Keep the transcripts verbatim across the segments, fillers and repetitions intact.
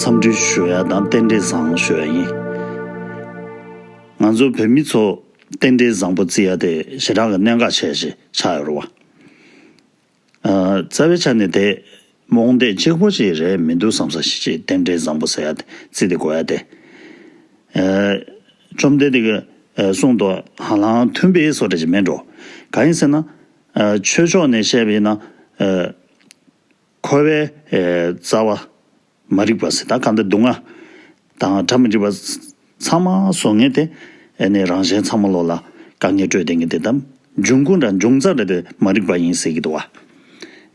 འཚམས་འདྲི་ཞུ་ཡ་དང་རྟེན་འབྲེལ་བཟང་ཞུ་ཡ་ཡིན། ང་ཚོ་བོད་མི་ཚོ་རྟེན་འབྲེལ་བཟང་པོ་བརྩི་ཡ་དེ་ཞེ་དྲག་གི་གནད་འགག་ཆེ་ཞིག་ཆགས་ཡོད་རེད་བ། ཨ། རྩ་བའི་ཆ་ནས་དེ་རྨོངས་དད་གཅིག་པོ་ཅིག་རེད་མི་འདུག་བསམ་ས་ཞིག་ཅིག་རྟེན་འབྲེལ་བཟང་པོ་ཟེར་ཡ་དེ་བརྩི་དེ་དགོས་ཡ་དེ། ཨ། བཅོམ་ལྡན་འདས་ཀྱིས་ཨ་གསུངས་འདུག་ཧ་ལམ་མཐུན་པའི་བཟོ་འདྲ་ཅིག་མེད་འགྲོ། གང་ཡིན་ཟེར་ན། ཨ། ཆོས་ཕྱོགས་ནས་བཤད་པ་ཡིན་ན། ཨ། འཁོར་བའི་ཨ་རྩ་བ། མ་རིག་པ་ཟེར་ད་གང་ལྟར་སྡུག་བསྔལ་དང་བྲལ་མ་རིག་པ་ཚང་མ་བཟོ་མཁན་དེ་ཨ་ནི་རང་གཞན་ཚང་མ་ལོག་ལ་དཀའ་ངལ་སྤྲོད་བསྡད་མཁན་དེ་དང་འབྱུང་ཁུངས་དང་འབྱུང་རྩ་རེད་དེ་མ་རིག་པ་ཡིན་ཟེར་གྱི་འདུག་བ།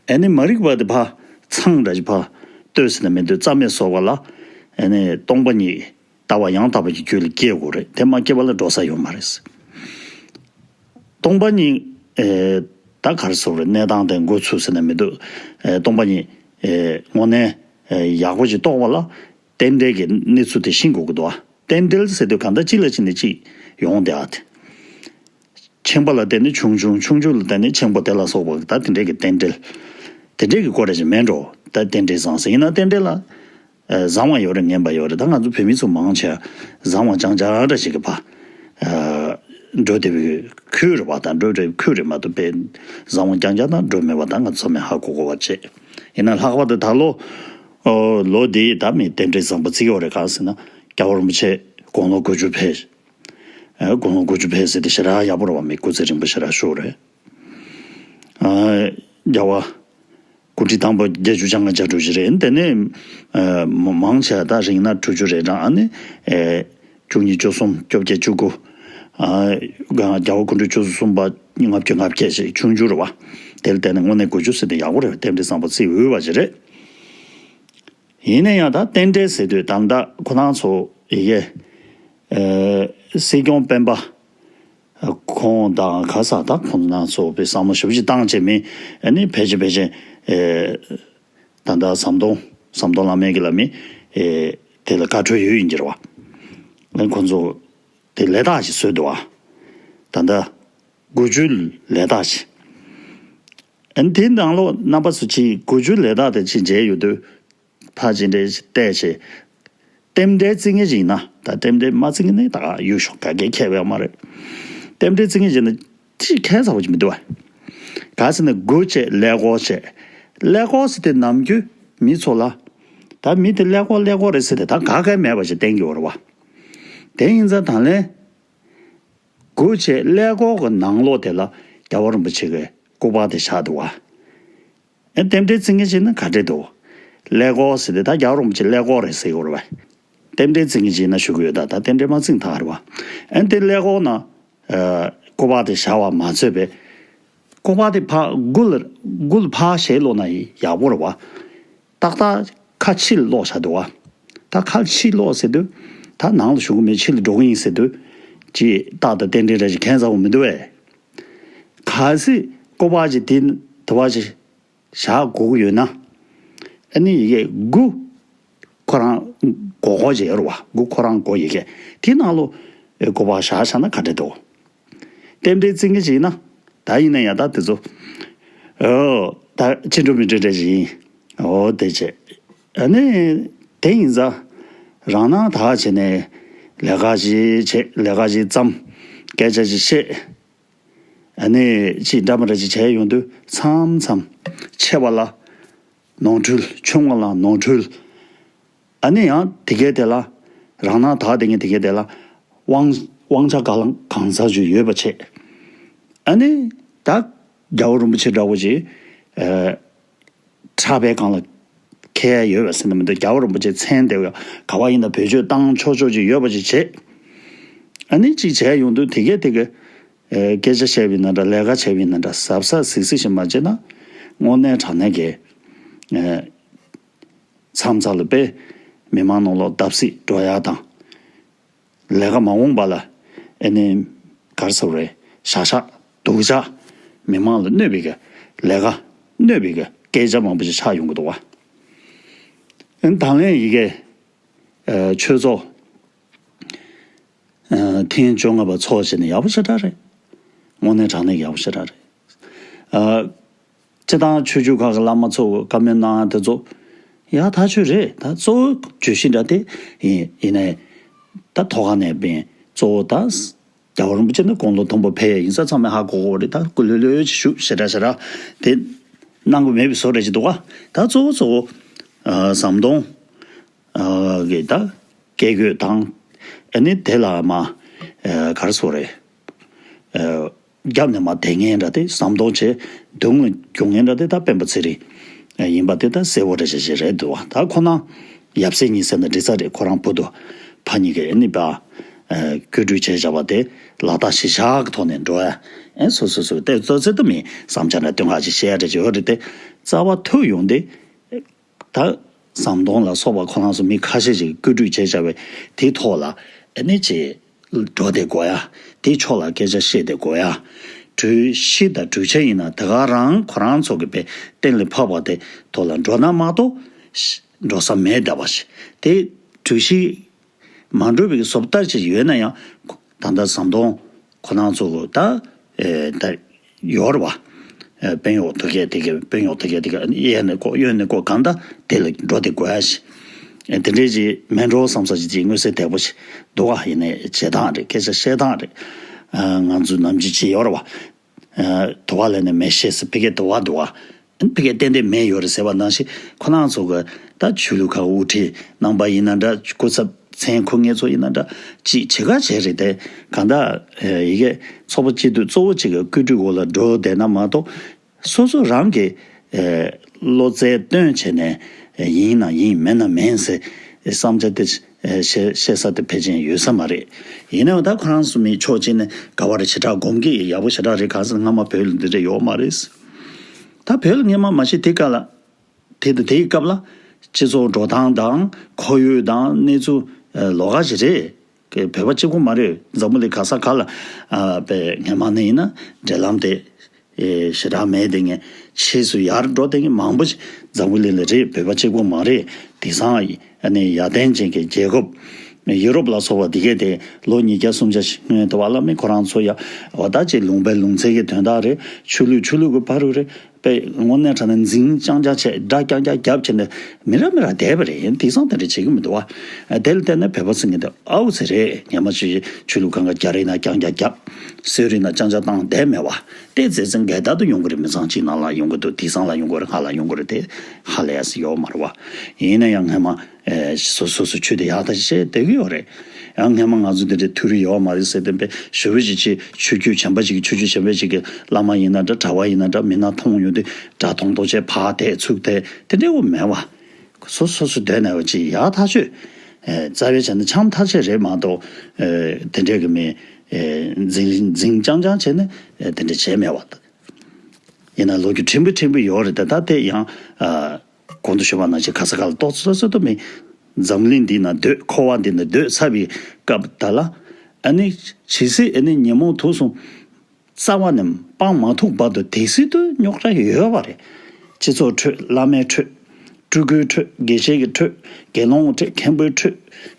ཨ་ནི་མ་རིག་པ་དེ་ཕར་ཚང་འདྲ་ཞིག་ཕར་ལྟོས་ཟེར་ན་མི་འདོད་རྩ་མེད་བཟོ་བ་ལ་ཨ་ནི་སྟོང་པ་ཉིད་ལྟ་བ་ཡང་དག་པ་གི་རྒྱུད་ལ་སྐྱེ་དགོས་རེད་དེ་མ་སྐྱེ་བ་ལ་འགྲོ་ས་ཡོད་མ་རེད། སྟོང་པ་ཉིད་ཨེ་ད་ག་རེ་ཟེར་རེད་གནས་སྟངས་དེ་འགོ་ཚུགས་ཟེར་ན་མི་འདུག་ཨེ་སྟོང་པ་ཉིད་ཨེ་དངོས་གནས་ཨེ་ཡག་པོ་ཞིག་རྟོགས་པ་ལ་རྟེན་འབྲེལ་གྱི་གནས་ཚུལ་དེ་ཤེས་དགོས་ཀྱི་འདུག་བ། རྟེན་འབྲེལ་ཟེར་དུས་གང་ལྟར་གཅིག་ལ་གཅིག་ནས་གཅིག་ཡོང་བསྡད་ཨ་དེ། ཆེན་པོ་ལ་བརྟེན་ནས་ཆུང་ཆུང་ཆུང་ཆུང་ལ་བརྟེན་ནས་ཆེན་པོ་དེ་ལ་སོགས་པ་ད་དེ་འདྲས་ཀྱི་རྟེན་འབྲེལ། དེ་འདྲས་ཀྱི་སྐོར་རེ་ཞིག་མེད་འགྲོ་ད་རྟེན་འབྲེལ་བཟང་ཟེར་ཡིན་ན་རྟེན་འབྲེལ་ལ། ཨ། བཟང་བ་ཡོད་རེད་ངན་པ་ཡོད་རེད་ད་ང་ཚོ་བོད་མི་ཚོ་མང་ཆེ་བ་བཟང་བ་རྐྱང་རྐྱང་འདྲ་ཞིག་གི་ཕ། ཨ། འགྲོ་བདེ་བའི་ཁུལ་རེད་བ་དང་འགྲོ་བདེ་བའི་ཁུལ་རེད་མ་གཏོགས་པའི་བཟང་བ་རྐྱང་རྐྱང་དང་འགྲོ་མེད་པ་དང་ང་ཚོ་མི་ཧ་གོ་གོ་བ་བྱེད། ཡིན་ན་ལྷག་པར་དུ་ད་ལོ། ཨོ། ལོ་འདིའི་ད་མི་རྟེན་འབྲེལ་བཟང་པོ་བརྩི་ཡོད་རེད་གང་ཟེར་ན་རྒྱལ་བ་རིན་པོ་ཆེ་དགུང་ལོ་དགུ་བཅུ་ཕེབས། ཨ། དགུང་ལོ་དགུ་བཅུ་ཕེབས་ཟེར་དེ་ཞེ་དྲག་ཡག་པོ་རེད་བ་མི་སྐུ་ཚེ་རིང་པོ་ཞེ་དྲག་བཞུགས་རེད། ཨ། རྒྱལ་བ། སྐུ་ཕྲེང་དང་པོ་བརྒྱད་ཅུ་གྱ་ལྔ་གྱ་དྲུག་ཅིག་རེད། དེ་ནས་ཨ་མ་མང་ཆེ་བ་ད་རིང་ན་དྲུག་ཅུ་རེ་གྲངས་ཨ་ནི་ཨེ་བཅུ་གཉིས་བཅུ་གསུམ་བཅོ་བརྒྱད་བཅུ་དགུ་ཨ་རྒྱལ་བ་སྐུ་ཕྲེང་བཅུ་གསུམ་པ་ལྔ་བཅུ་ང་བརྒྱད་ཅིག་ཆུང་ཆུང་རེད་བ། དེ་ལ་བལྟས་ན་དངོས་གནས་དགུ་བཅུ་ཟེར་དེ་ཡག་པོ་རེད་བ་རྟེན་འབྲེལ་བཟང་པོ་བརྩི་འོས་པ་ཅིག་རེད། ཡིན་ན་ཡང་ད་རྟེན་འབྲེལ་ཟེར་དུས་ད་ལྟ་ཁོ་རང་ཚོ་ཡི་གེ་ཨེ་སྲིད་སྐྱོང་སྤེན་པ། ཁོང་དང་ག་ས་ད་ཁོང་རྣམ་ཚོ་བའི་བསམ་བློ་ཞེ་པོ་ཅིག་བཏང་བྱས་མི་ཨ་ནི་ཕལ་ཆེར་ཕལ་ཆེར་ཨེ་ད་ལྟ་ཟམ་གདོང་ཟམ་གདོང་བླ་མའི་གི་ལ་མི་ཨེ་དེ་ལ་བཀའ་འཁྲོལ་ཡོད་ཡིན་གྱི་རེད་བ། ཨ་ནི་ཁོང་ཚོ་དེ་ལས་རྟགས་ཤིག་བཟོས་འདུག་བ། ད་ལྟ་དགུ་བཅུའི་ལས་རྟགས་ཤིག་ཨ་ནི་དེ་ནང་ལོགས་རྣམ་པ་ཚོ་ཅིག་དགུ་བཅུའི་ལས་རྟགས་དེ་ཅིག་མཇལ་ཡོད་དུས། ཕར་ཅིག་འདྲ་ཞིག་བལྟས་བྱས། རྟེན་འབྲེལ་བརྩི་མཁན་ཞིག་ཡིན་ན་ད་རྟེན་འབྲེལ་མ་བརྩི་མཁན་ནི་ད་ག་ཡུལ་ཤོག་ག་གེ་ཁྱད་པར་མ་རེད། རྟེན་འབྲེལ་བརྩི་མཁན་ཞིག་ཡིན་ན་ཅིག་ཁྱད་མཚར་པོ་ཅིག་མི་འདུག་བ། ག་ཟེར་ན་དགུ་བྱས་ཀླད་ཀོར་བྱས། ཀླད་ཀོར་ཟེར་དེ་ནམ་རྒྱུན་མི་ཚོ་ལ། ད་མི་དེ་ཀླད་ཀོར་ཀླད་ཀོར་རེད་ཟེར་དེ་ད་ག་གེ་མེད་པ་ཞིག་བསྟན་གྱི་ཡོད་རེད་བ། དེ་ཡིན་ཙང་ད་ལན། དགུ་བྱས་ཀླད་ཀོར་གྱི་ནང་ལོགས་དེ་ལ་རྒྱལ་བ་རིན་པོ་ཆེ་གི་སྐུ་པར་དེ་བཞག་འདུག་བ། ཨེ་རྟེན་འབྲེལ་བརྩི་མཁན་ཞིག་ན་ག་འདྲས་འདུག་ཀླད་ཀོར་ཟེར་དེ་ད་རྒྱལ་བ་རིན་པོ་ཆེ་ཀླད་ཀོར་རེད་ཟེར་གྱི་ཡོད་རེད་བ། རྟེན་འབྲེལ་བརྩི་མཁན་ཞིག་ན་ཞུ་གི་ཡོད་ད་ད་རྟེན་འབྲེལ་མ་བརྩིས་ན་ད་རེད་བ། ཨེ་དེ་ཀླད་ཀོར་ན། ཨ། སྐུ་པར་དེ་བཞག་པ་མ་ཚད་པའི། སྐུ་པར་དེ་ཕར་མགུལ་ལ་མགུལ་ཕར་ཞེ་ལོག་ན་ཡག་པོ་རེད་བ། ཏག་ཏག་ཁ་ཕྱི་ལ་ལོག་བཞག་འདུག་བ། ད་ཁ་ཕྱི་ལོག་ཟེར་དུས། ད་ནང་ལ་ཞུགས་ཀྱི་མེད་ཕྱི་ལ་འགྲོ་གི་ཡིན་ཟེར་དུས། ཅིག་རྟགས་དང་རྟེན་འབྲེལ་རེ་ཞིག་ཁྱད་མཚར་པོ་མི་འདུག་བས། གལ་སྲིད་སྐུ་པར་ཅིག་དེ་དུ་བ་ཅིག་བཞག་དགོས་ཀྱི་ཡོད་ན། ཨ་ནི་ཡི་གེ་དགུ། ཁོ་རང་མགོ་སྐོར་ཅིག་ཡོད་རེད་བ། དགུ་ཁོ་རང་མགོ་ཡི་གེ་དེ་ནང་ལོ། སྐུ་པར་བཞག་བཞག་ན་ག་འདྲ་འདུག་རྟེན་འབྲེལ་བརྩི་མཁན་ཅིག་ཡིན་ན། ད་ཡིན་ན་ཡང་ད་དེ་ཚོ། ཨོ། ད་ཅི་འགྲོ་མི་འགྲོ་འདྲ་ཞིག་ཡིན། ཨོ་དེ་བྱས། ཨ་ནི། དེ་ཡིན་ཙང་། རང་སྣང་དག་བྱས་ནས། ལས་ཀ་ཞིག་བྱེད་ལས་ཀ་ཞིག་བརྩམས། སྐད་ཆ་ཞིག་བཤད། ཨ་ནི་ཅིག་འདྲ་མི་འདྲ་ཅིག་བྱས་ཡོང་དུས་མཚམས་མཚམས་ཆེ་བ་ལ་ནོར་འཁྲུལ་ཆུང་བ་ལ་ནོར་འཁྲུལ། ཨ་ནི་ཡང་དེ་གའི་དེ་ལ་རང་སྣང་དག་དེ་ངས་དེ་གའི་དེ་ལ་དབང་དབང་ཆ་གང་གང་ཟག་ཅིག་ཡོད་པ་བྱས། ཨ་ནི་ད་རྒྱལ་བ་རིན་པོ་ཆེ་འདྲ་བོ་ཅིག་ཨ་ཕྲག་པའི་སྒང་ལ་འཁྱེར་ཡ་ཡོད་པ་ཟེར་ན་མི་འདུག་རྒྱལ་བ་རིན་པོ་ཆེ་མཚན་དེ་ག་བ་ཡིན་ན་བེད་སྤྱོད་བཏང་ཆོག་ཆོག་ཅིག་ཡོད་པ་ཅིག་བྱས། ཨ་ནི་ཅིག་བྱས་ཡོང་དུས་དེ་གའི་དེ་གའི། ཨེ། སྐད་ཆ་བཤད་པ་ཡིན་ན་འདྲ་ལས་ཀ་བྱས་པ་ཡིན་ན་འདྲ་གཟབ་གཟབ་གཟིགས་གཟིགས་ཤིག་མ་བྱས་ན་དངོས་གནས་དྲང་གནས་ཀྱི། ཨེ། མཚམས་མཚམས་ལ་དཔེ་མི་མང་ནང་ལོགས་བརྡབ་གསིག་འགྲོ་ཡ་དང་། ལས་ཀ་མ་འོངས་པ་ལ་ཨེ་ནི་ག་རེ་ཟེར་དགོས་རེད་བྱ་བཞག་སྡུག་ཅག་མི་མང་ལ་གནོད་པའི་གི་ལས་ཀ་གནོད་པའི་གི་སྐད་ཆ་མང་པོ་ཞིག་ཆགས་ཡོང་གི་འདུག་བ། ཨེ་ནི་དང་ལེན་ཡི་གེ་ཨེ། ཆོས་ཚོགས། ཨ། ཐེངས་བཅོ་ལྔ་པ་ཚོགས་བྱས་ནས་ཡག་པོ་ཞེ་དྲག་རེད། དངོས་གནས་དྲང་གནས་ཡག་པོ་ཞེ་དྲག་རེད། ཨ། སྤྱིར་བཏང་ཆོས་བརྒྱུད་ཁག་གི་བླ་མ་ཚོ་བཀའ་མོལ་གནང་ཡ་དེ་ཚོ་ ཡག་ཐག་ཆོད་རེད། ད་གཙོ་བོ་བརྗོད་གཞི་འདྲ་དེ་ཡིན་ཡིན་ནའི་ད་ཐོག་ཁ་ནས་བན་གཙོ་བོ་ད་རྒྱལ་བ་རིན་པོ་ཆེ་ནི་དགུང་ལོ་མཐོན་པོ་ཕེབས་ཡ་ཡིན་ས་ཚང་མས་ཧ་གོ་གོ་རེད། ད་སྐུ་ལྷོད་ལྷོད་ཅིག་བཞུགས་ཞེ་དྲག་ཞེ་དྲག་དེ་གནང་གི་མེད་པའི་བཟོ་འདྲ་ཅིག་འདུག་ག་ད་གཙོ་བོ་གཙོ་བོ་ཨ་ཟམ་གདོང་ཨ་གི་ད་སྐད་གོ་དང་ཨ་ནི་དེ་ལ་མ་ཨ་ག་རེ་ཟེར་དགོས་རེད། ཨ་རྒྱབ་ནས་མར་བསྡད་མཁན་འདྲ་དེ་ཟམ་གདོང་བྱས་མདུན་ལ་རྒྱུག་མཁན་འདྲ་དེ་ད་སྤེན་པ་ཚེ་རིང་ཡིན་པ་དེ་ད་གསལ་པོ་འདྲ་ཞིག་ཞིག་རེད་འདུག་བ། ད་ཁོ་ན་ཡབ་སྲས་གཉིས་ཟེར་ན་འགྲིག་ས་རེད། ཁོ་རང་བུ་དུ་ཕ་གཉིས་ཀས་ཨ་ནི་པ་བཀོད་སྒྲིག་བྱས་བཞག་པ་དེ་ལག་བསྟར་གཞི་བཞག་གི་ཐོག་ནས་འགྲོ་ཡ་ཨེ་སོ་སོ་སོ་དེ་ཚོ་ཚོད་ལྟ་མིན་བསམ་འཆར་འདྲ་སྟོན་ཁ་ཞིག་བཤད་ཡ་འདྲ་ཅིག་ཡོད་རེད་དེ་རྩ་བ་ཐུག་ཡོང་དེ། ད་ཟམ་གདོང་ལ་སོགས་པ་ཁོ་རང་ཚོ་མི་ཁ་ཤས་ཤིག་བཀོད་སྒྲིག་བྱས་བཞག་པའི་དེའི་ཐོག་ལ་ཨ་ནི་ཅིག་འགྲོ་བསྡད་དགོས་ཡ། དེའི་ཕྱོགས་ལ་སྐད་ཆ་བཤད་བསྡད་དགོས་ཡ། གྲོས་གཞི་དང་གྲོས་འཆར་ཡིན་ན་དེ་ག་རང་ཁོ་རང་ཚོ་གི་པའི་གཏན་ལ་ཕབ་པ་དེ་ཐོག་ལ་འགྲོ་ན་མ་གཏོགས་འགྲོ་ས་མེད་བསྡད་པ་ཞིག་དེ་གྲོས་གཞི་མ་འགྲོ་བའི་བཟོ་ལྟ་ཅིག་ཡོད་ན་ཡང་ད་ལྟ་ཟམ་གདོང་ཁོ་རང་ཚོ་ད་ཨེ་ད་ཡོད་རེད་བ། ཨེ་དཔོན་གཡོག་དོ་གལ་དེ་གའི་དཔོན་གཡོག་དོ་གལ་དེ་ག་གཡས་ནས་ཁོ་གཡོན་ནས་ཁོ་གང་ལྟར་དེ་ལ་འགྲོ་དེ་དགོས་ཡ་ཞིག་ཨེ་དེ་འདྲས་ཅིག་མེད་འགྲོ་བསམ་ས་ཅིག་ཅིག་མངོན་གསལ་དོད་པོ་ཞིག་འདུག་ག་ཡིན་ནའི་བྱེད་སྟངས་རེད། སྐད་ཆ་བཤད་སྟངས་རེད། ཨ་ང་ཚོ་ནམ་རྒྱུན་ཅིག་ཡོད་རེད་བ། ཨ་དུ་བ་ལས་ནས་མེ་ཤེས་སུ་ཕི་གེ་དུ་བ་འདུག་བ། ཕི་གེ་ཏན་ཏན་མེ་ཡོད་རེད་ཟེར་བ་ནང་བཞིན་ཁོ་རང་ཚོ་གི་ད་ཆོས་ལུགས་ཁག་དབུ་ཁྲིད་རྣམ་པ་ཡིན་ན་འདྲ། སྐུ་ཚབ་མཚན་ཁོ་ངེད་ཚོ་ཡིན་ན་འདྲ་ཅིག་བྱེད་ག་བྱེད་རེད་དེ། གང་ལྟར་ཡི་གེ་ཚོགས་པ་སྐྱིད་སྡུག་གཙོ་བོ་གཅིག་གི་བཀོད་སྒྲིག་འོག་ལ་འགྲོ་བསྡད་ན་མ་གཏོགས་སོ་སོ་རང་གི་བློ་རྩལ་བཏོན་བྱས་ནས་ཡིན་ན་ཡིན་མིན་ན་མིན་ཟེར་བསམ་འཆར་དེ་བཤད་བཤད་ས་དེ་ཕལ་ཆེར་ཡོད་ས་མ་རེད། ཡིན་ནའང་ད་ཁོ་རང་ཚོ་མི་ཕྱོགས་གཅིག་ནས་ག་བ་རེ་ཞེ་དྲག་སྒོམ་གྱི་ཡག་པོ་ཞེ་དྲག་རེད། གང་ཟེར་སྔ་མ་བོད་ལ་འདི་འདྲ་ཡོད་མ་རེད། ད་བོད་ལ་སྔན་མ་མ་གཞི་དེ་ག་ལ་དེ་དང་དེའི་སྐབས་ལ་སྤྱི་ཚོགས་འགྲོ་སྟངས་དང་ཁོར་ཡུག་དང་གནས་ཚུལ་ལོགས་ཀ་ཞིག་རེད། བོད་པ་གཅིག་པུ་མ་རེད། འཛམ་བུ་གླིང་ག་ས་ག་ལ་པའི་སྔན་མ་ནས་ཡིན་ན་འབྲེལ་ལམ་དེ་ཞེ་དྲག་མེད་དེ་ངས་ཕྱིས་སུ་ཡར་འགྲོ་དེ་ངས་མང་པོ་ཞིག་འཛམ་བུ་གླིང་ལ་རེད། བོད་པ་གཅིག་པུ་མ་རེད། དེང་སང་ཨ་ནི་ཡར་ལྡན་ཅན་གྱི་རྒྱལ་ཁབ་ཡུ་རོབ་ལ་སོགས་པ་འདི་གས་དེ་ལོ་ཉིས་བརྒྱ་སུམ་བརྒྱ་ཞིག་སྔོན་དུ་བ་ལ་མི་ཁོ་རང་ཚོ་ཡ་འོ་ད་ཅིག་ལུང་པའི་ལུང་ཚན་གྱི་དོན་དག་རེད། ཆོས་ལུགས་ཆོས་ལུགས་ཀྱི་བར་རུ་རེད། པས་དངོས་གནས་དྲང་གནས་འཛིང་རྐྱང་རྐྱང་བྱས་དགྲ་རྐྱང་རྐྱང་རྒྱབ་བྱས་ནས་མི་ར་མི་ར་བསྡད་པ་རེད། དེང་སང་དེ་འདྲ་བྱེད་ཀྱི་མི་འདུག་བ། དེ་ལ་བལྟས་ན་བོད་པ་ཚོ་ངེས་དེ་ཨའུ་ཚེ་རེད། ངས་མ་ཆུ་ཆུ་ལུག་གང་ག་རྒྱ་རིགས་ན་རྐྱང་རྐྱང་རྒྱབ། སོས་རིགས་ན་རྐྱང་རྐྱང་བཏང་བསྡད་མེད་བ། དེ་ཚེ་ཚེ་འགལ་ཟླ་དུ་ཡོང་གི་རེད། མི་ཚང་གཅིག་ནང་ལ་ཡོང་གི་འདུག་དེང་སང་ལ་ཡོང་གི་རེད། སྔ་ལ་ཡོང་གི་རེད། དེ་ཧ་ལས་ཡ་སི་ཡོད་མ་རེད་བ། ཡིན་ན་ཡང་སྔས་མ་སོ་སོ་སོ་ཆུ་དེ་ཡག་ཐག་ཆད་བསྡད་ཀྱི་ཡོད་རེད། ཡང་སྔས་མ་ང་ཚོ་འདི་འདྲའི་ཐུ་རུ་ཡོད་མ་རེད་ཟེར་དེ་པས་ཞུ་བ་ཞིག་ཅིག་ཆོས་བརྒྱུད་གཞན་པ་ཞིག་གི་ཆོས་བརྒྱུད་གཞན་པ་ཞིག་གི་བླ་མ་ཡིན་ན་འདྲ། གྲྭ་པ་ཡིན་ན་འདྲ། མི་སྣ་མཐོང་ཡོང་དུས་དགྲ་མཐོང་མཐོང་བྱས་ཕར་དེད་ཚུར་དེད་དེ་འདྲའི་འོ་མེད་བ། སོ་སོ་སོ་སྡོད་ནས་བ་ཅིག་ཡག་ཐག་ཆོད། རྩ་བའི་བྱས་ན་འཆམ་ཐག་ཆོད་རེད་མ་གཏོགས་དེ་འདྲའི་གི་མི་འཛིང་འཛིང་རྐྱང་རྐྱང་བྱས་ནས་དེ་འདྲ་བྱས་མེད་བ། ཡིན་ན་ལོ་རྒྱུས་ཕྲན་བུ་ཕྲན་བུ་ཡོད་རེད་དེ། ད་དེ་ཡང་གོང་དུ་ཞུས་པ་ནང་བཞིན་ག་ས་ག་ལ་ཏོག་ཙམ་ཏོག་ཙམ་མི་འཛམ་གླིང་འདི་ན་སྡོད། འཁོར་བ་འདི་ན་སྡོད་ཚར་བའི་སྐབས་ད་ལ་ཨ་ནི་ཇི་སྲིད་ཨ་ནི་ཉོན་མོངས་དུག་གསུམ་རྩ་བ་ནས་སྤང་མ་ཐུབ་བར་དུ་དེ་སྲིད་དུ་རྙོག་དྲ་ཡོད་པ་རེད། སྤྱི་ཚོགས་ཁྲོད། བླ་མའི་ཁྲོད། སྤྲུལ་སྐུའི་ཁྲོད། དགེ་བཤེས་ཀྱི་ཁྲོད། དགེ་སློང་ཁྲོད། མཁན་པོའི་ཁྲོད།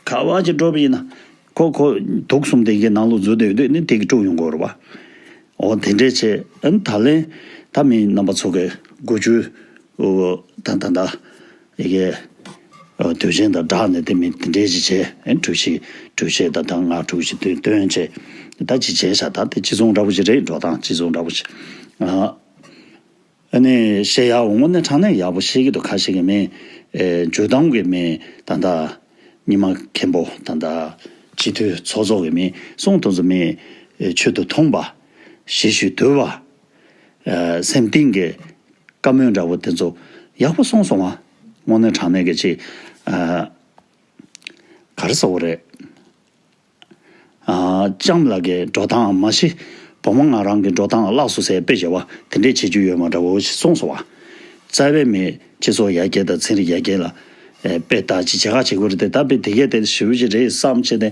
ག་བ་ཅིག་འགྲོ་བ་ཡིན་ན་ཁོ་ཁོ་དུག་གསུམ་དེ་གའི་ནང་ལོགས་འཛུལ་བསྡད་ཡོད་དུས་ནི་དེ་གི་དཀྲུག་ཡོང་གི་ཡོད་རེད་བ། འོ་དེ་འདྲས་བྱས། ཨ་ནི་ད་ལན་ད་མི་རྣམ་པ་ཚོ་གི་དགུ་བཅུ་ད་ད་ད་ཡི་གེ་དུས་ཆེན་དང་སྦྲགས་ནས་དེ་མི་དེ་འདྲས་ཅིག་བྱས། ཨ་ནི་གྲོས་གཞི་གྲོས་ཆོད་ད་ད་ང་གྲོས་གཞི་དེ་བཏོན་བྱས་ད་ཅིག་བྱས་ཤག་ད་དེ་སྤྱི་ཚོགས་འདྲ་པོ་ཅིག་རེད། འགྲོ་སྟངས་སྤྱི་ཚོགས་འདྲ་པོ་ཅིག་ཨ་ཨ་ནི་བཤད་ཡག་འོ་དངོས་གནས་དྲང་གནས་ཡག་པོ་བཤད་ཀྱི་འདུག་ཁ་ཤས་ཀྱི་མི་ཨེ་བརྗོད་སྟངས་ཀྱི་མི་ད་ད་རྙིང་མ་མཁན་པོ་ད་ད་སྤྱི་འཐུས་ཚོགས་གཙོ་གི་མི་གསུང་དེ་ཚོ་མི་ཨེ་ཆོས་དང་མཐུན་པ། ཞི་ཞུ་དུལ་བ། ཨ་སེམས་གཏིང་གི་བཀའ་མོལ་འདྲ་བོ་དེ་ཚོ་ཡག་པོ་གསུངས་སོང་བ། དངོས་གནས་དྲང་གནས་ཀྱི་ཅིག་ཨ་ག་རེ་ཟེར་དགོས་རེད། ཨ་ལྕམ་ལགས་ཀྱི་འགྲོ་སྟངས་མ་གཞི་བུ་མོ་ང་རང་གི་འགྲོ་སྟངས་ལ་བརླག་སོང་ཟེར་དཔེ་བྱས་པ་དེ་འདྲས་བྱེད་རྒྱུ་ཡོད་མ་འདྲ་བོ་ཞིག་གསུངས་སོང་བ། རྩ་བའི་མི་སྤྱི་ཚོགས་ཡར་རྒྱས་དང་ཚན་རིག་ཡར་རྒྱས་ལ་ཨེ་དཔེ་ལྟ་ཅི་བྱེད་ག་བྱེད་དགོས་རེད་དེ། ད་དཔེ་དེ་གས་དེ་ཞེ་པོ་ཅིག་རེད་བསམ་བྱས་ནས་དེ་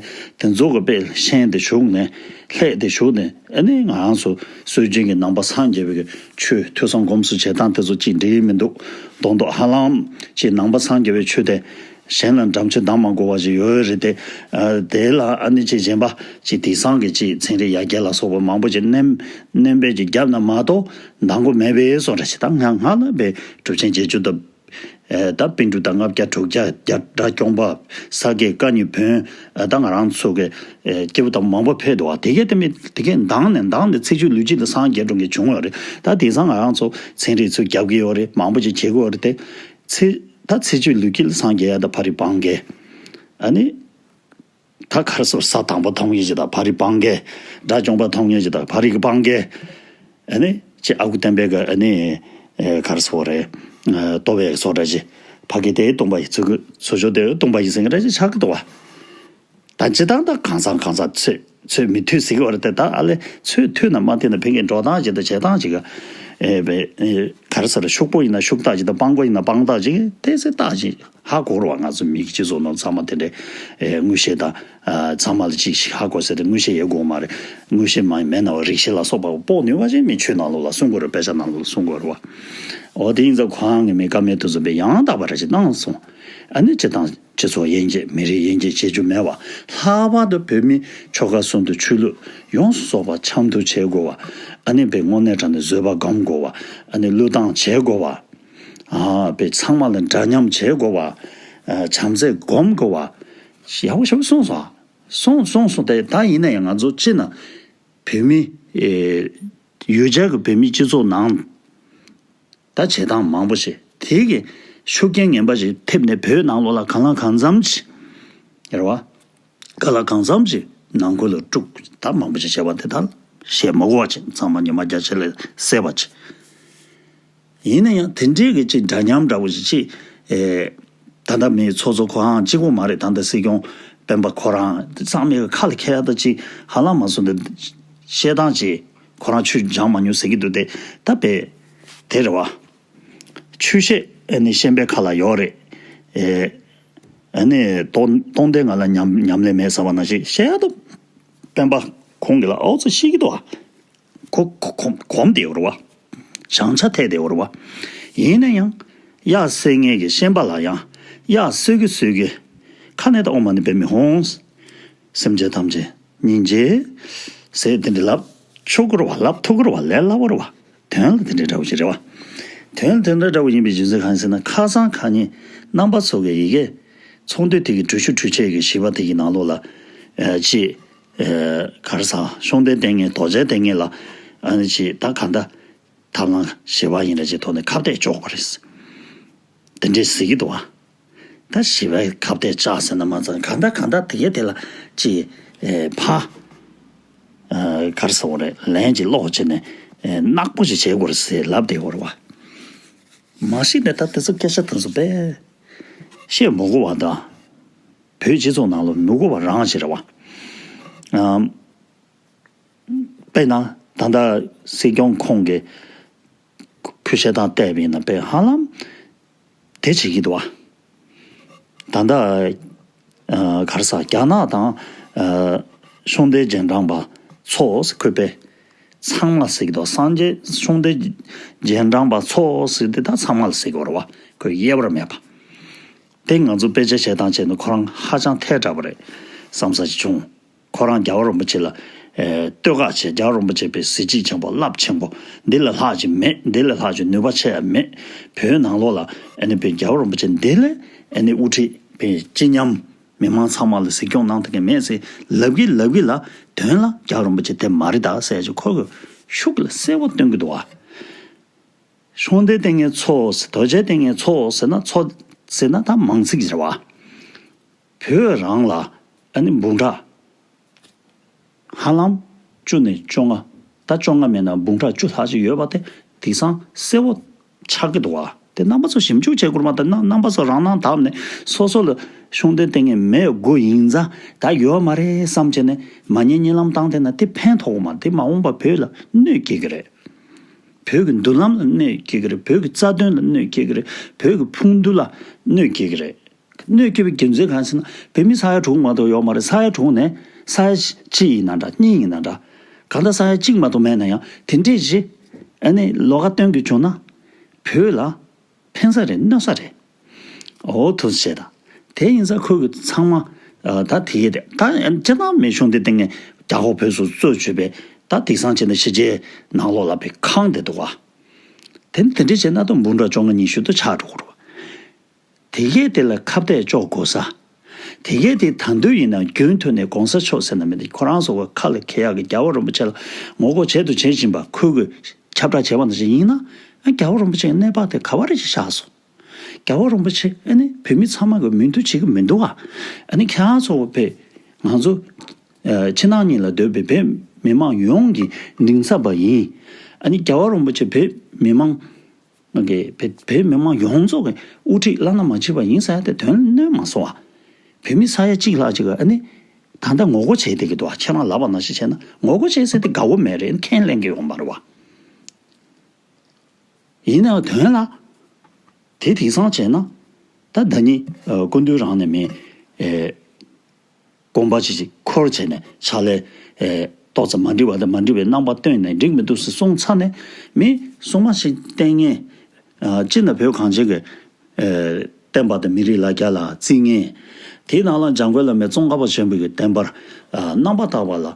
ཚོ་གི་དཔེ་ཤེས་ཏེ་བཞུགས་ནས་ལྷད་དེ་བཞུགས་ནས། ཨ་ནི་ང་རང་ཚོ་སྲོལ་རྒྱུན་གྱི་ནང་པ་སངས་རྒྱས་པའི་ཆོས་ཐོས་བསམ་སྒོམ་གསུམ་བྱེད་སྟངས་དེ་ཚོ་ཅིག་འགྲིག་གི་མི་འདུག་མདོག་མདོག་ཧ་ལམ་ཅིག་ནང་པ་སངས་རྒྱས་པའི་ཆོས་དེ་གཞན་ལ་འགྲམ་ཆུ་འདང་མ་དགོས་པ་ཞིག་ཡོད་རེད་དེ། ཨ་དེ་ལ་ཨ་ནི་ཅིག་གཞན་པ་ཅིག་དེང་སང་གི་ཅིག་ཚན་རིག་ཡར་རྒྱས་ལ་སོགས་པ་མང་པོ་ཅིག་སྣོན་སྣོན་པ་ཅིག་བརྒྱབ་ན་མ་གཏོགས་འདང་གི་མེད་པའི་བཟོ་འདྲ་ཞིག་ད་ང་ང་ལ་དཔེ་གྲུབ་ཆེན་བརྒྱད་ཅུ་དང་ ཨེ་ད་པཎ་གྲུབ་དང་ལྔ་བརྒྱ་དྲུག་བརྒྱ་བརྒྱ་སྒྲ་སྐྱོང་པ་ས་དགེ་བཀའ་རྙིང་བོན་ཨེ་ད་ང་རང་ཚོ་གི་ཨེ་སྐྱེས་བུ་དམ་མང་པོ་ཕེབས་འདུག་བ། དེ་གས་དེ་མི་དེ་གས་མདང་ནས་མདང་ནས་ཚེ་སྐྱོང་ལུས་དཀྱིལ་ལ་སངས་རྒྱས་འགྲོ་མཁན་བྱུང་བ་རེད། ད་དེང་སང་ང་རང་ཚོ་ཚན་རིག་ཚོས་རྒྱབ་ཀྱི་ཡོད་རེད། མང་པོ་ཅིག་བྱེད་ཀྱི་ཡོད་རེད་དེ། ཚེ་ད་ཚེ་སྐྱོང་ལུས་དཀྱིལ་ལ་སངས་རྒྱས་ཡ་ད་ཕ་རི་སྤང་གས་ཨ་ནི། ད་ག་རེ་ཟེར་ས་དང་པོ་མཐོང་མཁན་ཅིག་དང་ཕ་རི་སྤང་གས། དགྲ་བཅོམ་པ་མཐོང་མཁན་ཅིག་དང་ཕ་རི་གི་སྤང་གས། ཨ་ནི་ཅི་ཨ་ཁུ་སྟོན་པའི་གི་ཨ་ནི་ཨེ་ག་རེ་ཟེར་རེད། ཨེ་ལྟོ་བའི་བཟོ་འདྲ་ཅིག་ཕ་གི་དེ་སྟོང་པ་ཡིན་ཚུལ་གི་ཚུལ་ཆོས་དེ་སྟོང་པ་ཡིན་ཟེར་མཁན་འདྲ་ཅིག་ཆགས་ཀྱི་འདུག་བ། ད་ཅི་ལྟར་ད་གང་ཚང་གང་ཚང་ཚོད་ཚོད་མི་ཐུབ་ཟེར་གི་བ་རེད་དེ། ད་ཨ་ལེ་ཚོད་ཐུབ་ན་མ་ཐུབ་ན་ཕན་གི་འགྲོ་སྟངས་ཅིག་དང་བྱེད་སྟངས་ཅིག་ག་ཨེ་བེ་ཨེ་ག་རེ་ཟེར་ཤུགས་པོ་ཡིན་ན་ཤུགས་རྟགས་ཅིག་དང་སྤང་པོ་ཡིན་ན་སྤང་རྟགས་ཅིག་དེ་ཚེ་རྟགས་ཅིག་ཧ་གོ་རུ་བ། ང་ཚོ་མི་གི་སྤྱི་ཚོགས་ནང་ཚང་མ་དེ་འདྲའི་ཨེ་དངོས་བཤད་དང་ཨ་ཚང་མ་ལ་ཅིག་ཞིག་ཧ་གོ་ཟེར་ཏེ་དངོས་བཤད་ཡོད་དགོས་མ་རེད། དངོས་བཤད་མ་མེད་ན་བ་རིག་བྱེད་ལ་སོགས་པ་སྤོག་ནུས་པ་ཅིག་མི་ཆོས་ནང་ལོགས་ལ་གསུང་དགོས་རེད། དཔེ་ཆ་ནང་ལོགས་ལ་གསུང་དགོས་རེད་བ། འོ་དེ་ཡིན་ཙང་ཁོ་རང་གི་མི་ཀ་མེད་དུ་བཟུང་པའི་ཡང་དག་པ་རེ་ཞིག་གནང་སོང་། ཨ་ནི་སྤྱི་དང་སྤྱི་ཚོགས་དབྱེ་འབྱེད་མི་རིགས་དབྱེ་འབྱེད་བྱེད་རྒྱུ་མེད་བ། ལྷག་པར་དུ་བོད་མི་ཆོལ་ཁ་གསུམ་དུ་ཆོས་ལུགས་ཡོངས་སུ་རྫོགས་པ་འཆམ་མཐུན་བྱེད་དགོས་བ། ཨ་ནི་བའི་དངོས་གནས་དྲང་ནས་བཟོད་པ་སྒོམ་དགོས་བ། ཨ་ནི་བློས་བཏང་བྱེད་དགོས་བ། ཨ་བའི་ཚང་མ་ལ་འདྲ་མཉམ་བྱེད་དགོས་བ། ཨ་བྱམས་བརྩེ་སྒོམ་དགོས་བ། ཡག་པོ་ཞེ་པོ་གསུངས་སོང་། གསུངས་གསུངས་སོང་། དེ་ད་ཡིན་ན་ཡང་ང་ཚོ་སྤྱི་ན་བོད་མི་ཨེ་ཡུལ་གྱར་གྱི་བོད་མི་སྤྱི་ཚོགས་ནང་ད་བྱེད་སྟངས་མང་པོ་ཞིག་དེ་གི་ཤུགས་རྐྱེན་ངན་པ་ཞིག་ཐེབས་ནས་བོད་ནང་ལོགས་ལ་གང་ལ་གང་འཚམ་ཅིག་རེད་བ། ག་ལ་གང་འཚམ་ཅིག་ནང་ཁུལ་ལ་དཀྲུག་ད་མང་པོ་ཞིག་བྱས་པ་དེ་དག་བཤད་མ་དགོས་པ་ཅིག་ཚང་མ་ཉི་མ་བརྒྱ་ཆ་ལས་གསལ་བ་ཅིག་ཡིན་ན་ཡང་དེ་འདྲའི་གི་ཅིག་འདྲ་མཉམ་འདྲ་བོ་ཞིག་ཅིག་ཨེ་ད་ལྟ་མི་ཚོགས་གཙོ་ཁོ་རང་གཅིག་པོ་མ་རེད། ད་ལྟ་སྲིད་སྐྱོང་སྤེན་པ་ཁོ་རང་ཚང་མའི་ཁ་ལ་འཁྱེར་ཡ་ད་ཅིག་ཧ་ལམ་མ་སོང་། འདི་བཤད་སྟངས་ཅིག་ཁོ་རང་ཆོས་སྦྱང་མ་མྱོང་ཟེར་གི་འདུག་སྟེ། ད་དཔེ་དེ་རེད་བ། ཆོས་བཤད་ཨ་ནི་ཤན་པའི་ཁ་ལ་ཡོད་རེད། ཨེ་ཨ་ནི་སྟོང་སྟོང་སྟེ་ང་ལ་ཉམས་ཉམས་ལེན་མེད་ཟེར་བ་ནང་བཞིན་བཤད་ཡ་ད་སྤེན་པ་ཁོང་གི་ལ་ཨོ་ཙི་ཤེས་གི་འདུག་བ། གོ་གོ་གོམས་བསྡད་ཡོད་རེད་བ། བྱང་ཆ་ཐེག་བསྡད་ཡོད་རེད་བ། ཡིན་ན་ཡང་། གཡག་བསད་མཁན་གྱི་ཤན་པ་ལ་ཡང་། གཡག་གསོད་ཀྱི་གསོད་ཀྱི། ཁ་ནས་ད་ཨོཾ་མ་ཎི་པདྨེ་ཧཱུྃ། སེམས་ཅན་ཐམས་ཅད་སྙིང་རྗེ། ཟེར་དེ་འདྲ་ལབ་ཆོག་གི་རེད་བ། ལབ་ཐུབ་ཀྱི་རེད་བ། ལས་སླ་བོ་རེད་བ། དོན་ལ་དེ་འདྲ་འདྲ་བོ་ཞིག་རེད་བ། དོན་ལ་དེ་འདྲ་འདྲ་བོ་ཡིན་པའི་རྒྱུ་མཚན་གང་ཡིན་ཟེར་ན། ཁ་སང་ཁ་ཉིན་རྣམ་པ་ཚོ་གི་ཡི་གེ་ཚོགས་འདུ་དེ་གི་གྲོས་ཆོད་གྲོས་ཆོད་ཀྱི་བྱིས་པ་དེ་གི་ནང་ལོགས་ལ་ཨ་ཅིག་ཨེ་ག་རེ་ཟ། ཤུགས་ལྡན་ལྟས་ངན་རྡོ་རྗེ་ལྟས་ངན་ལ་ཨ་ནི་ཅིག་ད་ག་འདྲ་ཐབས་ལམ་ཞི་བ་ཡིན་ར་ཅིག་ཐོག་ནས་ཁ་གཏད་གཅོག་པ་རེད། དེ་འདྲས་ཟེར་གྱི་འདུག་བ། ད་ཞི་བའི་ཁ་གཏད་བཅག་ཟེར་ན་མ་ཚང་ག་འདྲ་ག་འདྲ་དེ་གའི་དེ་ལ་ཅིག་ཨེ་ཕ་ཨ་ག་རེ་ཟེར་བ་རེད། ལན་ཅིག་ཀློག་བྱས་ནས་ཨེ་ནག་པོ་ཞིག་བྱེད་དགོས་རེད་ཟེར་ལབ་བསྡད་ཡོད་རེད་བ། མ་གཞི་ནས་ད་དེ་ཚོ་སྐད་ཆ་དེ་ཚོ་དཔེ་བཤད་མི་དགོས་པ་དང་། བོད་སྤྱི་ཚོགས་ནང་ལ་མི་དགོས་པ་རང་ཞིག་རེད་བ། ཨམ། དཔེར་ན་ད་ལྟ་སྲིད་སྐྱོང་ཁོང་གི་ཁུ་བཤད་སྟངས་བལྟས་པ་ཡིན་ན་དཔེ་ཧ་ལམ་དེ་བྱེད་ཀྱི་འདུག་བ། ད་ལྟ་ཨ་ག་རེ་ཟ། རྒྱ་ནག་དང་ཨ་ཤུགས་ལྡན་རྗེས་འབྲང་པ་ཚོ་ཁོས་དཔེ་ཚང་མ་ཟེར་གྱི་འདུག་སངས་རྒྱས་ཤུགས་ལྡན་རྗེས་འབྲང་པ་ཚོ་ཟེར་དེ་ད་ཚང་མ་ལ་ཟེར་གྱི་ཡོད་རེད་བ། ཁོས་དབྱེ་བ་མེད་པ། དེ་ང་ཚོ་དཔེ་ཆ་བྱེད་སྟངས་བྱས་ན་ཁོ་རང་ཧ་ཅང་ཐལ་དྲགས་པ་རེད་བསམ་ས་ཞིག་བྱུང་། ཁོ་རང་རྒྱལ་བ་རིན་པོ་ཆེ་ལ་ཨེ་བསྟོད་བསྔགས་བྱས། རྒྱལ་བ་རིན་པོ་ཆེ་དཔེ་གཟི་བརྗིད་ཆེན་པོ་རླབས་ཆེན་པོ། འདི་ལས་ལྷག་ཅིག་མེད། འདི་ལས་ལྷག་ཅིག་ནུས་པ་ཆེ་ཡ་མེད། བོད་ནང་ལོགས་ལ་ཨ་ནི་དཔེ་རྒྱལ་བ་རིན་པོ་ཆེ་འདི་ལས་ཨ་ནི་དབུ་ཁྲིད་དཔེ་སྤྱི་མཉམ་མི་མང་ཚང་མ་ལ་གཟིགས་སྐྱོང་གནང་ཐུབ་མཁན་མེད་ཟེར་ལབ་གི་ལབ་གི་ལ། དོན་ལ་རྒྱལ་བ་རིན་པོ་ཆེ་དེ་མ་རེད་ད་ཟེར་ཅིག་ཁོ་གི་ཤུགས་ལ་གསལ་པོ་སྟོན་གི་འདུག་བ། ཤུགས་ལྡན་ལྟས་ངན་ཚོ་ཟེར། རྡོ་རྗེ་ལྟས་ངན་ཚོ་ཟེར་ན། ཚོ་ཟེར་ན་ད་མང་ཚིག་རེད་བ། བོད་རང་ལ་ཨ་ནི་འབུམ་ཕྲག་ཧ་ལམ་བཅུ་ནས་བཅོ་ལྔ། ད་བཅོ་ལྔ་མེད་ན་འབུམ་ཕྲག་བཅུ་ལྷག་ཅིག་ཡོད་པ་དེ་དེང་སང་གསལ་པོ་ཆགས་ཀྱི་འདུག་བ། དེ་རྣམ་པ་ཚོ་ཞིབ་འཇུག་བྱེད་དགོས་མ་གཏོགས། རྣམ་རྣམ་པ་ཚོ་རང་སྣང་དག་ནས་སོ་སོ་ལ་ཤུགས་ལྡན་ལྟས་ངན་མེད་དགོས་ཡིན་ཙང་ད་ཡོད་མ་རེད་བསམ་བྱས་ནས་མ་ཉན་གཉིད་ལམ་བཏང་བསྡད་ན་དེ་ཕན་ཐོགས་མ་རེད། དེ་མ་འོངས་པ་བོད་ལ་གནོད་སྐྱེལ་གི་རེད། བོད་ཀྱི་མདུན་ལམ་ལ་གནོད་སྐྱེལ་གི་རེད། བོད་ཀྱི་རྩ་དོན་ལ་གནོད་སྐྱེལ་གི་རེད། བོད་ཀྱི་ཕུགས་འདུན་ལ་གནོད་སྐྱེལ་གི་རེད། གནོད་སྐྱེལ་བའི་རྒྱུ་མཚན་གང་ཡིན་ཟེར་ན། བོད་མི་ས་ཡ་དྲུག་མ་གཏོགས་ཡོད་མ་རེད། ས་ཡ་དྲུག་ནས་ས་ཡ་གཅིག་ཡིན་ན་འདྲ། གཉིས་ཡིན་ན་འདྲ། གང་ལྟར་ས་ཡ་གཅིག་མ་གཏོགས་མེད་ན་ཡང་། དེ་འདྲས་ཞིག་ཨ་ནི་ལོགས་ཀ་སྟོན་གི་བྱུང་ན་བོད་ལ་ཕན་ས་རེད། གནོད་ས་རེད། འོ་ཐུགས་རྗེ་ཆེ་ད། དེ་ཡིན་ཙང་ཁོ་གི་ཚང་མ་ཨ་ད་དེ་གས་དེ་ད་སྤྱིར་བཏང་མི་ཤུགས་ལྡན་ལྟས་ངན་རྒྱ་ཁོག་བོད་སུ་གཙོས་བྱས་པའི་ད་དེང་སང་བྱས་ན་ཕྱི་རྒྱལ་ནང་ལོགས་ལ་དཔེ་ཁེངས་བསྡད་འདུག་བ། དེ་ནི་དེ་འདྲས་བྱས་ན་ད་འབུམ་ཕྲག་བཅོ་ལྔ་ཉི་ཤུ་དུ་ཆགས་འགྲོ་གི་རེད་བ། དེ་གས་དེ་ལ་ཁ་གཏད་གཅོག་དགོས་ས། དེ་གས་དེ་ད་དུང་ཡིན་ན་རྒྱུན་མཐུད་ནས་གོང་ས་མཆོག་ཟེར་ན་མི་འདི་ཁོ་རང་ཚོ་གི་ཁ་ལ་འཁྱེར་ཡག་གི་རྒྱལ་བ་རིན་པོ་ཆེ་ལ་ངོ་རྒོལ་བྱེད་དུ་བྱེད་བཞིན་པ་ཁོས་གི་ཁྱབ་བསྒྲགས་བྱས་པ་ནང་བཞིན་ཡིན་ན། ཨ་རྒྱལ་བ་རིན་པོ་ཆེའི་གནས་བབ་དེ་ག་བ་རེ་ཞིག་བཞག་སོང་། རྒྱལ་བ་རིན་པོ་ཆེ་ཨ་ནི་བོད་མི་ཚང་མ་གི་མོས་མཐུན་བྱེད་ཀྱི་མི་འདུག་ཨ། ཨ་ནི་ཁྱེད་རང་ཚོ་བོད་ང་ཚོ་ཕྱི་ནང་གཉིས་ལ་སྡོད་པའི་བོད་མི་མང་ཡོངས་ཀྱི་མགྲིན་ཚབ་པ་ཡིན། ཨ་ནི་རྒྱལ་བ་རིན་པོ་ཆེ་བོད་མི་མང་གི་བོད་བོད་མི་མང་ཡོངས་རྫོགས་ཀྱི་དབུ་ཁྲིད་བླ་ན་མ་མཆིས་པ་ཡིན་ཟེར་ཡ་དེ་དོན་གནོད་མ་སོང་བ། བོད་མི་ས་ཡ་གཅིག་ལྷག་ཅིག་གི་ཨ་ནི་ད་ལྟ་ངོ་རྒོལ་བྱས་བསྡད་ཀྱི་འདུག་བ། ཁྱེད་རང་ལབ་པ་ནང་བཞིན་བྱས་ན་ངོ་རྒོལ་བྱས་ཟེར་དེ་དགའ་བོ་མེད་རེད། ཁས་ལེན་གྱི་ཡོད་མ་རེད་བ། ཡིན་ནའང་དོན་ལ་དེ་དེང་སང་བྱས་ན་ད་ཟླ་ཉིན་སྐུ་མདུན་རང་ནས་མི་དགོངས་པ་ཅིག་ཅིག་འཁོར་བྱས་ནས་ཕྱག་ལས་ཏོག་ཙམ་མ་འགྲིག་པ་དང་མ་འགྲིག་པའི་རྣམ་པ་སྟོན་ནས་འགྲིག་མི་འདུག་ཟེར་གསུངས་ཚར་ནས་མི་སྲུང་མ་ཞིག་བསྟེན་མཁན་སྤྱིར་ན་བོད་གངས་ཅན་གྱི་བསྟན་པ་དང་མི་རིགས་ལ་རྒྱ་ལ་བརྩི་མཁན། དེའི་ནང་ལ་འཇམ་མགོན་བླ་མའི་ཙོང་ཁ་པ་ཆེན་པོ་གི་བསྟན་པར་རྣམ་པར་དག་པ་ལ་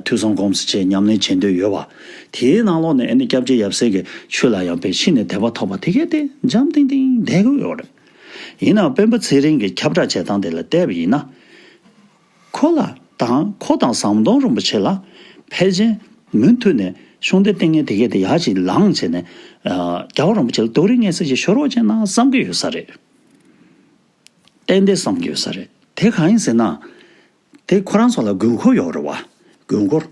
ཐོས་བསམ་སྒོམ་གསུམ་བྱས་ཉམས་ལེན་བྱེད་འདོད་ཡོད་པ། དེའི་ནང་ལོགས་ནས་ཨ་ནི་སྐྱབས་རྗེ་ཡབ་སྲས་ཀྱི་ཆོས་ལ་ཡང་དཔེ་ཤིན་ནས་དད་པ་ཐོབ་པ་དེ་གས་དེ་འཇམ་ཐིང་ཐིང་བསྡད་ཀྱི་ཡོད་རེད། ཡིན་ནའང་སྤེན་པ་ཚེ་རིང་གི་ཁྱབ་བསྒྲགས་བྱེད་སྟངས་དེ་ལ་བལྟས་པ་ཡིན་ན། ཁོ་ལ་དང་ཁོ་དང་ཟམ་གདོང་རིན་པོ་ཆེ་ལ་ཕལ་ཆེར་མུ་མཐུད་ནས་ཤུགས་ལྡན་བསྟེན་མཁན་དེ་གས་དེ་ཡར་ཅིག་ལངས་བྱས་ནས་རྒྱལ་བ་རིན་པོ་ཆེ་ལ་རྡོག་རིལ་ངན་སེལ་ཅིག་ཤོར་རོགས་བྱས་ན་བསམ་གྱི་ཡོད་ས་རེད། ཏན་ཏན་བསམ་གྱི་ཡོད་ས་རེད། དེ་གང་ཡིན་ཟེར་ན། དེ་ཁོ་རང་ཚོ་ལ་དགོས་མཁོ་ཡོད་རེད་བ། དགོས་མཁོར།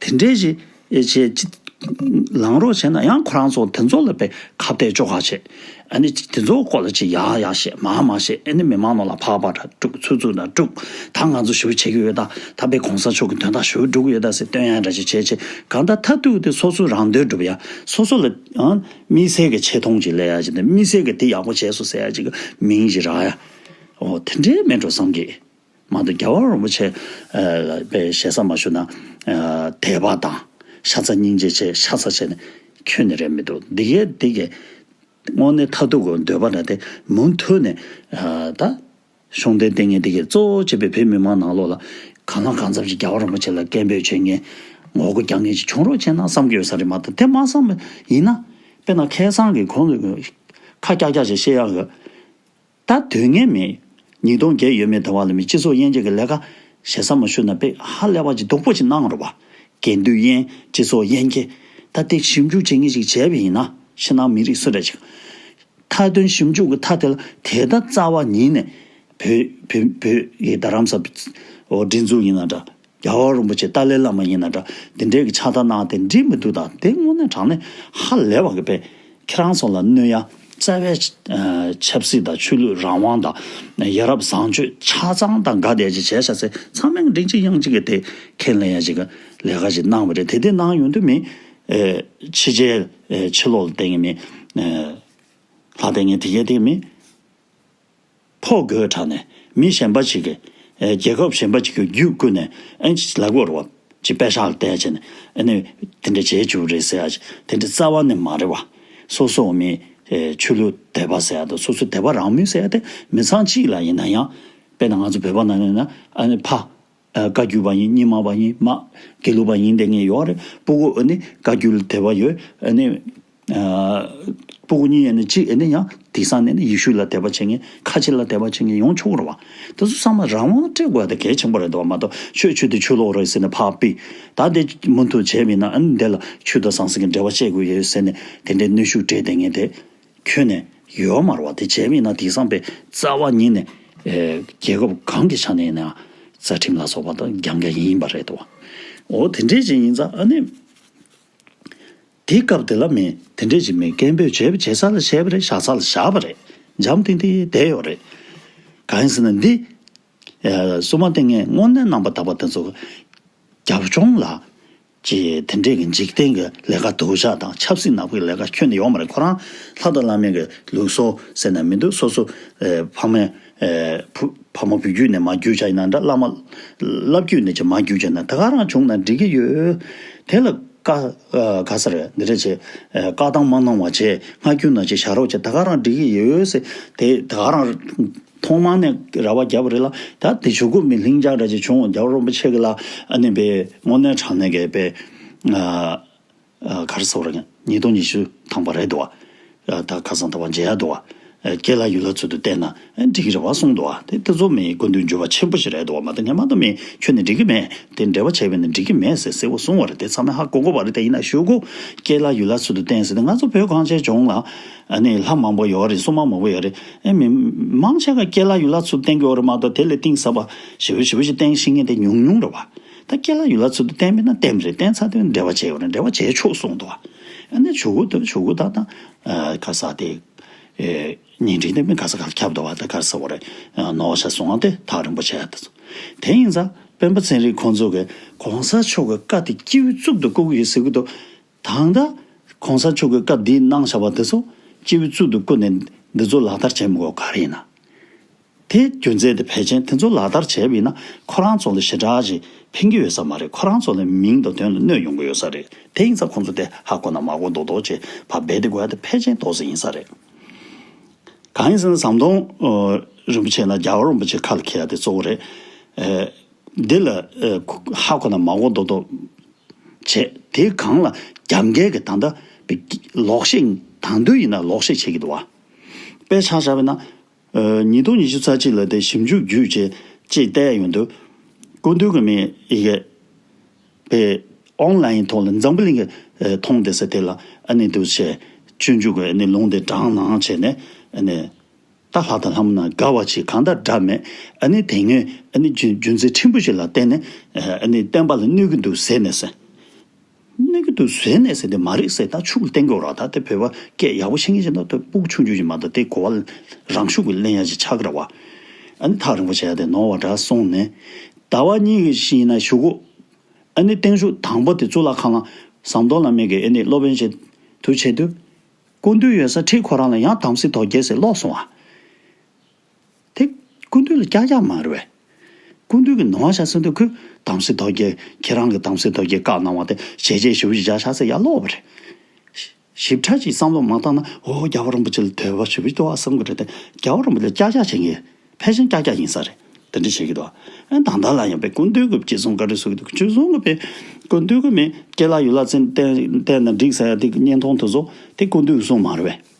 དེ་འདྲའི་ཞིག་ཨེ་བྱས་ཅི། ལངས་རོགས་བྱས་ན་ཡང་ཁོ་རང་ཚོ་དེ་ཚོ་ལ་དཔེ་ཁ་གཏད་གཅོག་ཁ་བྱེད། ཨ་ནི་དེ་ཚོ་སྐོར་ལ་ཅི་ཡག་ཡག་བཤད་མང་མང་བཤད། ཨ་ནི་མི་མང་ནང་ལ་ཕར་ཕར་དྲག་དཀྲུག་ཚུར་ཚུར་དྲག་དཀྲུག་ད་ང་ཚོ་ཞེ་པོ་བྱེད་ཀྱི་ཡོད། ད་ད་དཔེ་གོང་ས་མཆོག་གི་དོན་དག་ཞེ་པོ་སྒྲུབ་ཀྱི་ཡོད་ད་ཟེར་སྟོན་ཡག་འདྲ་ཅིག་བྱས་བྱས་གང་ལྟར་མཐར་གཏུགས་ཏེ་སོ་སོའི་རང་དོན་སྒྲུབ་ཡག་སོ་སོ་ལ་ཨང་དམིགས་བསལ་གྱི་ཆེ་མཐོང་ཅིག་སླེབས་ཡག་ཅིག་དང་དམིགས་བསལ་གྱི་དེ་ཡག་པོ་བྱས་སོང་ཟེར་ཡག་ཅིག་གི་མིང་ཞིག་རག་ཡག་འོ་དེ་འདྲའི་མེད་འགྲོ་བསམ་གྱི། མ་གཏོགས་རྒྱལ་བ་རིན་པོ་ཆེ་ལ་དཔེ་ཞེ་ས་མ་ཞུ་ན་དད་པ་དང་ཤ་ཚ་སྙིང་རྗེ་བྱས་ཤ་ཚ་བྱས་ནས་ཁྱོན་ནས་རེད་མི་འདུག་འདི་གས་འདི་གས་དངོས་གནས་མཐར་ཐུག་གི་འདོད་པ་འདྲ་དེ་མུ་མཐུད་ནས་ད་ཤུགས་ལྡན་བསྟེན་མཁན་འདི་གས་གཙོ་བོ་བྱས་པའི་བོད་མི་མང་ནང་ལོགས་ལ་གང་ལ་གང་འཚམ་ཞིག་རྒྱལ་བ་རིན་པོ་ཆེ་ལ་སྐད་འབོད་བྱེད་མཁན་ངོ་རྒོལ་རྒྱག་མཁན་ཞིག་བྱུང་རོགས་བྱས་ན་བསམ་གྱི་ཡོད་ས་རེད། མ་གཏོགས་དེ་མ་བསམ་པ་ཡིན་ན་དཔེར་ན་ཁ་སང་གི་ཁོང་ཁ་ཀྱག་ཀྱག་ཞིག་བཤད་ཡག་གི་ད་དོན་ངན་མེད། ཉིས་སྟོང་བརྒྱད་ཡོད་མེད་ད་བ་ལ་མི་སྤྱི་ཚོགས་དབྱེ་འབྱེད་ཀྱི་ལས་ཀ་ཞེ་ས་མ་ཞུ་ན་དཔེ་ཧ་ལས་པ་ཅིག་སྡུག་པོ་ཅིག་གནང་རོགས་པ། དགེ་འདུན་དབྱེ་སྤྱི་ཚོགས་དབྱེ་འབྱེད་ད་དེ་ཞིབ་འཇུག་བྱེད་མཁན་ཞིག་བྱས་པ་ཡིན་ན་ཕྱི་ནང་མི་རིགས་སུ་རེད་ཅིག་མཐའ་དོན་ཞིབ་འཇུག་གི་མཐའ་དེ་ལ་དེ་ད་རྩ་བ་ཉིད་ནས་བོད་བོད་བོད་ཀྱི་རྡ་རམ་ས་འོ་སྒྲིག་འཛུགས་ཡིན་ན་འདྲ། རྒྱལ་བ་རིན་པོ་ཆེ་ཏཱ་ལའི་བླ་མ་ཡིན་ན་འདྲ། འདི་འདྲའི་གི་ཕྱག་རྟགས་གནང་དེ་འགྲིག་མི་འདུག་ད་དེ་དངོས་གནས་དྲང་གནས་ཧ་ལས་པ་གི་དཔེ་ཁྱེད་རང་ཚོ་ལ་གནོད་ཡ་རྩ་བའི་ཆབ་སྲིད་དང་ཆོས་ལུགས་རང་དབང་དང་ཡ་རབས་བཟང་སྤྱོད་ཆ་ཚང་དང་འགལ་བསྡད་ཅིག་བྱས་ཤག་ཚེ་ཚང་མས་འབྲིང་ཅིག་ཡང་ཅིག་གི་དེ་ཁས་ལེན་ཡ་ཅིག་གི་ལས་ཀ་ཅིག་གནང་བ་རེད། དེ་དེ་གནང་ཡོང་དུས་མི་ཕྱི་རྒྱལ་ཕྱི་ལོགས་ལ་བསྡད་མཁན་མི་ལྷག་བསྡད་མཁན་དེ་གས་དེ་མི། ཕོ་རྒོད་དྲགས་ནས་མི་གཞན་པ་ཞིག་གིས་ཨེ་རྒྱལ་ཁབ་གཞན་པ་ཞིག་གི་རྒྱུད་བསྐུལ་ནས་ཨེ་ཅིག་ལབ་དགོས་རེད་བ། ཅིག་པད་ཤག་ལ་བལྟས་བྱས་ནས་ཨེ་ནི་དེ་འདྲ་བྱེད་བཅུག་རེད་ཟེར་ཡ་ཅིག་དེ་འདྲ་རྩ་བ་ནས་མ་རེད་བ། སོ་སོ་མི་ཨེ་ཆོས་ལུགས་དད་པ་ཟེར་ཡ་དང་སོ་སོ་དད་པ་རང་མོས་ཟེར་ཡ་དེ་མི་ཚང་གཅིག་ལ་ཡིན་ན་ཡང་དཔེར་ན་ང་ཚོ་བོད་པ་ནང་ཡིན་ན་ཨ་ནི་ཕ། ཨ་བཀའ་བརྒྱུད་པ་ཡིན་རྙིང་མ་པ་ཡིན་མ་དགེ་ལུགས་པ་ཡིན་བསྡད་མཁན་ཡོད་རེད། སྤུ་གུ་ཨ་ནི་བཀའ་བརྒྱུད་ལ་དད་པ་ཡོད་ཨ་ནི། ཨ་སྤུ་གུ་གཉིས་ཨ་ནི་གཅིག་ཨ་ནི་ཡང་དེང་སང་ནས་ནི་ཡེ་ཤུ་ལ་དད་པ་བྱེད་མཁན་ཁ་ཆེ་ལ་དད་པ་བྱེད་མཁན་ཡོང་ཆོག་རེད་བ། དེ་ཚོ་ཚང་མ་རང་དབང་སྤྲད་དགོས་ཡ་དེ་གལ་ཆེན་པོ་རེད་འདུག་བ། མ་གཏོགས་ཆོས་ཆོས་དེ་ཆོས་ལོག་རེད་ཟེར་ནས་ཕར་ཕུད། ད་དེ་མུ་མཐུད་བྱས་མིན་ན་ཨ་ནི་འདི་ལ་ཆོས་དང་ཟང་ཟིང་གི་འབྲེལ་བ་བཅད་དགོས་ཡོད་ཟེར་ནས་དེ་འདྲའི་གནོན་ཤུགས་སྤྲད་བསྡད་མཁན་དེ། ཁྱོན་ནས་ཡོད་མ་རེད་བ། དེ་བྱས་མིན་ན་དེང་སང་དཔེ་རྩ་བ་ཉིད་ནས་ཨེ་རྒྱལ་ཁབ་གང་གི་ཆ་ནས་ཡིན་ནའང་རྩ་ཁྲིམས་ལ་སོགས་པ་དང་རྒྱབ་འགལ་ཡིན་པ་རེད་དོ། འོ་དེ་འདྲས་ཅིག་ཡིན་ཙང་ཨ་ནི་དེའི་སྐབས་དེ་ལ་མི་དེ་འདྲས་ཅིག་མི་སྐད་འབོད་བྱས་པ་བྱེད་ས་ལ་བྱས་པ་རེད། བཞག་ས་ལ་བཞག་པ་རེད། འཇམ་ཐིང་ཐིང་བསྡད་ཡོད་རེད། གང་ཡིན་ཟེར་ན་འདི་ཨེ་སྲུང་མ་བསྟེན་མཁན་དངོས་གནས་རྣམ་པ་དག་པ་དེ་ཚོ་རྒྱབ་ལྗོངས་ལ། ཅེས་དེ་འདྲས་ཀྱི་འཇིག་རྟེན་གྱི་ལས་ཀ་སྡུག་ཅག་དང་ཆབ་སྲིད་ནག་པོའི་ལས་ཀ་ཁྱོན་ནས་ཡོང་མ་རེད། ཁོ་རང་ལྷ་དང་བླ་མའི་གི་ལུགས་སྲོལ་ཟེར་ན་མི་འདུག་སོ་སོ་ཨེ་ཕ་མའི་ཨེ་བུ་ཕ་མ་བུ་རྒྱུད་ནས་མ་བརྒྱུད་བྱ་ཡིན་ན་འདྲ། བླ་མ་བླ་བརྒྱུད་ནས་ཀྱང་མ་བརྒྱུད་བྱ་ན་ད་ག་རང་བྱུང་ན་འགྲིག་གི་ཡོད། དེ་ལ་བཀའ་ཨེ་ག་ས་རེད་འདི་འདྲ་བྱས་ཨེ་བཀའ་གདམས་མ་གནང་བ་བྱས་སྔ་འགྱུར་ནང་བྱས་བཞག་རོགས་བྱས་ད་ག་རང་འགྲིག་གི་ཡོད་ཟེར་དེ་ད་ག་རང་། ཐོག་མ་ནས་ར་བ་བརྒྱབ་པ་རེད་ལ། ད་དེ་གཞུག་གུ་མི་ལྷིང་འཇགས་འདྲ་ཅིག་བྱུང་། རྒྱལ་བ་རིན་པོ་ཆེ་གི་ལ་ཨ་ནི་པའི་དངོས་གནས་དྲང་གནས་ཀྱི་པའི་ཨ་ཨ་ག་རེ་ཟེར་བ་རེད། ཉིས་སྟོང་ཉི་ཤུ་ཐམ་པ་རེད་འདུག་བ། ཨ་ད་ཁ་སང་ད་བ་མཇལ་ཡ་འདུག་བ། སྐྱེས་ལྷ་ཡུལ་ལྷ་ཚུལ་དུ་བསྟན་ན་འགྲིག་གི་རེད་བ་གསུངས་འདུག་བ། དེ་དེ་ཚོ་མི་སྐུ་མདུན་འགྱུར་བ་ཆེན་པོ་ཞིག་རེད་འདུག་བ། མ་གཏོགས་སྔན་མ་དང་མི་ཁྱོད་ནི་འགྲིག་གི་མེད། དེ་འབྲེལ་བ་བྱས་པས་ན་འགྲིག་གི་མེད་ཟེར་གསལ་པོ་གསུངས་པ་རེད། དེ་ཚང་མས་ཧ་གོ་དགོས་པ་རེད། དེ་ཡིན་ན་གཞུག་གུ་སྐྱེས་ལྷ་ཡུལ་ལྷ་ཚུལ་དུ་བསྟན་ཟེར་ཏེ་ང་ཚོ་བོད་གངས་ཅན་ལྗོངས་ལ་ཨ་ནི་ལྷ་མང་པོ་ཡོད་རེད། སྲུང་མ་མང་པོ་ཡོད་རེད། ཨེ་མི་མང་ཆེ་ག་སྐྱེས་ལྷ་ཡུལ་ལྷ་ཚུལ་བསྟན་གྱི་ཡོད་རེད་མ་གཏོགས་དེ་ལས་གཏིང་ཟབ་པ་ཞེ་པོ་ཞེ་པོ་ཞིག་བསྟན་ཤེས་མཁན་དེ་ཉུང་ཉུང་རེད་བ། ད་སྐྱེས་ལྷ་ཡུལ་ལྷ་ཚུལ་དུ་བསྟན་པས་ན་བསྟན་པ་རེད། བསྟན་ཚར་དུས་འབྲེལ་བ་བྱས་ཡོད་རེད། འབྲེལ་བ་བྱས་ཆོག་གསུངས་འདུག་བ། ཨ་ནི་གཞུག་གུ་དེ་གཞུག་གུ་ད་ད་ཨ་ག་ས་དེ། ཨེ། ཉིན་རེ་ནས་མི་ག་ས་ག་ལ་ཁྱབ་འདུག་བ། ད་ག་ས་བ་རེད། ནོར་བ་ཤ་སོང་བ་དེ་ཐག་རིང་པོ་བྱས་ཡ་དེ་ཚོ། དེ་ཡིན་ཙང་སྤེན་པ་ཚེ་རིང་ཁོང་ཚོ་གིས་གོང་ས་མཆོག་གི་བཀའ་དེ་སྐྱེ་བོའི་གཙུག་ཏུ་བཀུར་གྱི་ཡོད་ཟེར་གི་འདུག་ད་ལྟ་གོང་ས་མཆོག་གི་བཀའ་འདི་གནང་བཞག་པ་དེ་ཚོ་སྐྱེ་བོའི་གཙུག་ཏུ་བཀུར་ནས་འདི་ཚོ་ལག་བསྟར་བྱེད་མི་དགོས་ག་རེ་ཡིན་ན། དེ་རྒྱུ་མཚན་དེ་ཕལ་ཆེར་དེ་ཚོ་ལག་བསྟར་བྱས་པ་ཡིན་ན་ཁོ་རང་ཚོ་ལ་ཞེ་དྲག་ཅིག་ཕན་གྱི་ཡོད་ས་མ་རེད། ཁོ་རང་ཚོ་ལ་མིང་དང་དོན་ལ་གནོད་ཡོང་གི་ཡོད་ས་རེད། དེ་ཡིན་ཙང་ཁོང་ཚོ་དེ་ཧ་གོ་ན་མ་གོ་མདོག་མདོག་ཅིག་ཕར་རྦད་དེ་དགོས་ཡ་དེ་ཕལ་ཆེར་ཏོག་ཙམ་ཡིན་ས་རེད། གང་ཡིན་ཟེར་ན་ཟམ་གདོང་རིན་པོ་ཆེ་ན་རྒྱལ་བ་རིན་པོ་ཆེ་ཁ་ལ་འཁྱེར་ཡ་དེ་གཙོ་བོ་རེད། འདི་ལ་ཧ་གོ་ན་མ་གོ་མདོག་མདོག་བྱས། དེ་གང་ལ་རྒྱབ་འགལ་གྱི་ད་ལྟ་ལོག་བཤད་དང་དུས་ཡིན་ན་ལོག་བཤད་བྱེད་ཀྱི་འདུག་བ། དཔེ་ཆ་བཞག་པ་ན། ཉིས་སྟོང་ཉི་ཤུ་རྩ་གཅིག་ལ་དེ་ཞིབ་འཇུག་བརྒྱུད་བྱས་ཅེས་བལྟས་ཡོང་དུས། སྐུ་མདུན་གྱི་མི་ཡི་གེ་པའི་ཨོན་ལའིན་ཐོག་ལ་འཛམ་བུ་གླིང་གི་མཐོང་བསྡད་ས་དེ་ལ་ཨ་ནི་འདུག་བྱས་སྤྱོད་འཇུག་གི་ཨ་ནི་ལུང་དེ་དྲངས་གནང་བྱས་ནས་ཨ་ནི་ད་ལྷ་དང་ལྷ་མོ་རྣམས་དགའ་བ་ཅིག་གང་ལྟར་འདྲ་མེད། ཨ་ནི་དེ་སྔོན་ཨ་ནི་རྒྱུ་རྒྱུ་མཚན་ཕྲན་བུ་ཞིག་ལ་བརྟེན་ནས་ཨ་ནི་བསྟན་པ་ལ་གནོད་ཀྱི་འདུག་ཟེར་ནས་ཟེར། གནོད་ཀྱི་འདུག་ཟེར་ནས་ཟེར་དེ་མ་རེད་ཟེར། ད་ཕྱུགས་ལ་བསྟན་དགོས་ར། ད་དེ་བོད་པ་སྐད་ཡག་པོ་ཤེས་མཁན་ཞིག་ད་དེ་སྤུ་གུ་ཆུང་ཆུང་ཞིག་མ་གཏོགས་དེ་གོ་བ་རང་ཤུགས་ཀྱིས་ལེན་ཡ་ཞིག་ཆགས་ཀྱི་ར་བ། ཨ་ནི་ཐག་རིང་པོ་བྱས་ཏེ་ནོར་བ་འདྲ་སོང་ནས། ཟླ་བ་གཉིས་ཀྱི་ཤིང་ན་གཞུག་གུ། ཨ་ནི་བརྟན་བཞུགས་དང་པོ་དེ་གཙུག་ལག་ཁང་ལ་ཟམ་གདོང་བླ་མའི་གི་ཨ་ནི་སློབ་དཔོན་ཆེད་དུ་བྱེད་དུས། སྐུ་མདུན་ཡོད་ས་ཁྲིད་ཁོ་རང་ལ་ཡང་དམ་སྲི་དོལ་རྒྱལ་ཟེར་ལོག་སོང་བ། དེ་སྐུ་མདུན་ལ་ཀྱག་ཀྱག་མ་རེད་བས། སྐུ་མདུན་གྱི་ནོར་བ་ཤ་ཟེར་དུས་ཁོས་དམ་སྲི་དོལ་རྒྱལ་ཁྱེད་རང་གི་དམ་སྲི་དོལ་རྒྱལ་བཀའ་གནང་བ་དེ་ཞལ་ཆད་ཞུ་བཞི་བརྒྱ་ཤ་ཟེར་ཡར་ལོག་བ་རེད། ཞིབ་ཕྲ་ཅིག་བསམ་བློ་མ་བཏང་ན་འོ་རྒྱལ་བ་རིན་པོ་ཆེ་ལ་དད་པ་ཞུ་བཞི་འདུག་ཨ་བསམ་གི་རེད་དེ། རྒྱལ་བ་རིན་པོ་ཆེ་ལ་ཀྱག་ཀྱག་བྱེད་མཁན་ཕལ་ཆེར་ཀྱག་ཀྱག་ཡིན་ས་རེད། དེ་འདྲ་བྱེད་ཀྱི་འདུག་ཨ། ད་ལྟ་ལ་ཡང་པའི་སྐུ་མདུན་གྱི་ཅི་གསུང་བཀའ་འདྲི་གསུང་གི་འདུག་ཅི་གསུང་གི་པའི་སྐུ་མདུན་གྱི་མི་སྐྱེས་ལྷ་ཡུལ་ལྷ་ཚུལ་བསྟན་བསྟན་ན་འགྲིག་ཟེར་ཡ་དེ་གི་བརྙན་ཐུང་དེ་ཚོ་དེ་སྐུ་མདུན་གྱི་གསུང་མ་རེད་པས།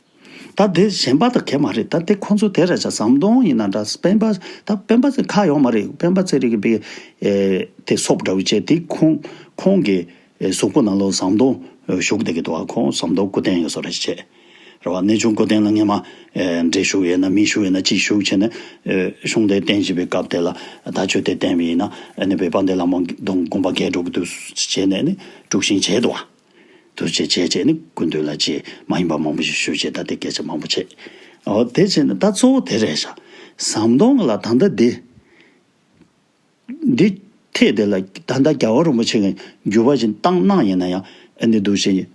ད་དེ་གཞན་པ་དང་གལ་མ་རེད། ད་དེ་ཁོང་ཚོ་དེ་རེད་ཤག་ཟམ་གདོང་ཡིན་ན་འདྲ། སྤེན་པ་ད་སྤེན་པ་ཚེ་ཁ་ཡོང་མ་རེད། སྤེན་པ་ཚེ་རིང་གི་པའི་ཨེ་དེ་སོབ་འདྲ་བོ་བྱས་དེ་ཁོང་ཁོང་གི་ཨེ་གཟུགས་པོ་ནང་ལོགས་ཟམ་གདོང་བཞུགས་བསྡད་ཀྱི་འདུག་ཨ། ཁོང་ཟམ་གདོང་སྐུ་རྟེན་ཡོད་ས་རེད་བྱས། རེད་བ། གནས་ཆུང་སྐུ་རྟེན་ལ་སྔས་མ་ཨེ་འདྲེ་ཞུགས་ཡོད་ན་མི་ཞུགས་ཡོད་ན་ཅི་ཞུགས་བྱས་ནས་ཨེ་གཞུང་འདིར་བསྟན་བཞིན་པའི་སྐབས་དེ་ལ་ད་ཆོས་དེ་བསྟན་པ་ཡིན་ན་ཨ་ནི་བོད་པ་འདི་ལ་མོ་དགོངས་པ་འགལ་འགྲོ་གི་འདུག་བྱས་ནས་ནི་དཀྲུག་ཤིང་བྱས་འདུག་ཨ། དུ་བྱས་བྱས་བྱས་ནི་སྐུ་མདུན་ལ་ཅི་མ་ཡིན་པ་མང་པོ་ཞིག་ཞུས་བྱས། ད་དེ་སྐད་ཆ་མང་པོ་བྱས། འོ་དེ་བྱས་ནས་ད་གཙོ་བོ་དེ་རེད་ཤག་ཟམ་གདོང་ལ་ད་ལྟ་འདི་འདི་ཐད་དེ་ལ་ད་ལྟ་རྒྱལ་བ་རིན་པོ་ཆེ་གི་འགྱུར་བ་ཞིག་བཏང་གནང་ཡིན་ན་ཡང་ཨ་ནི་འདུག་བྱས་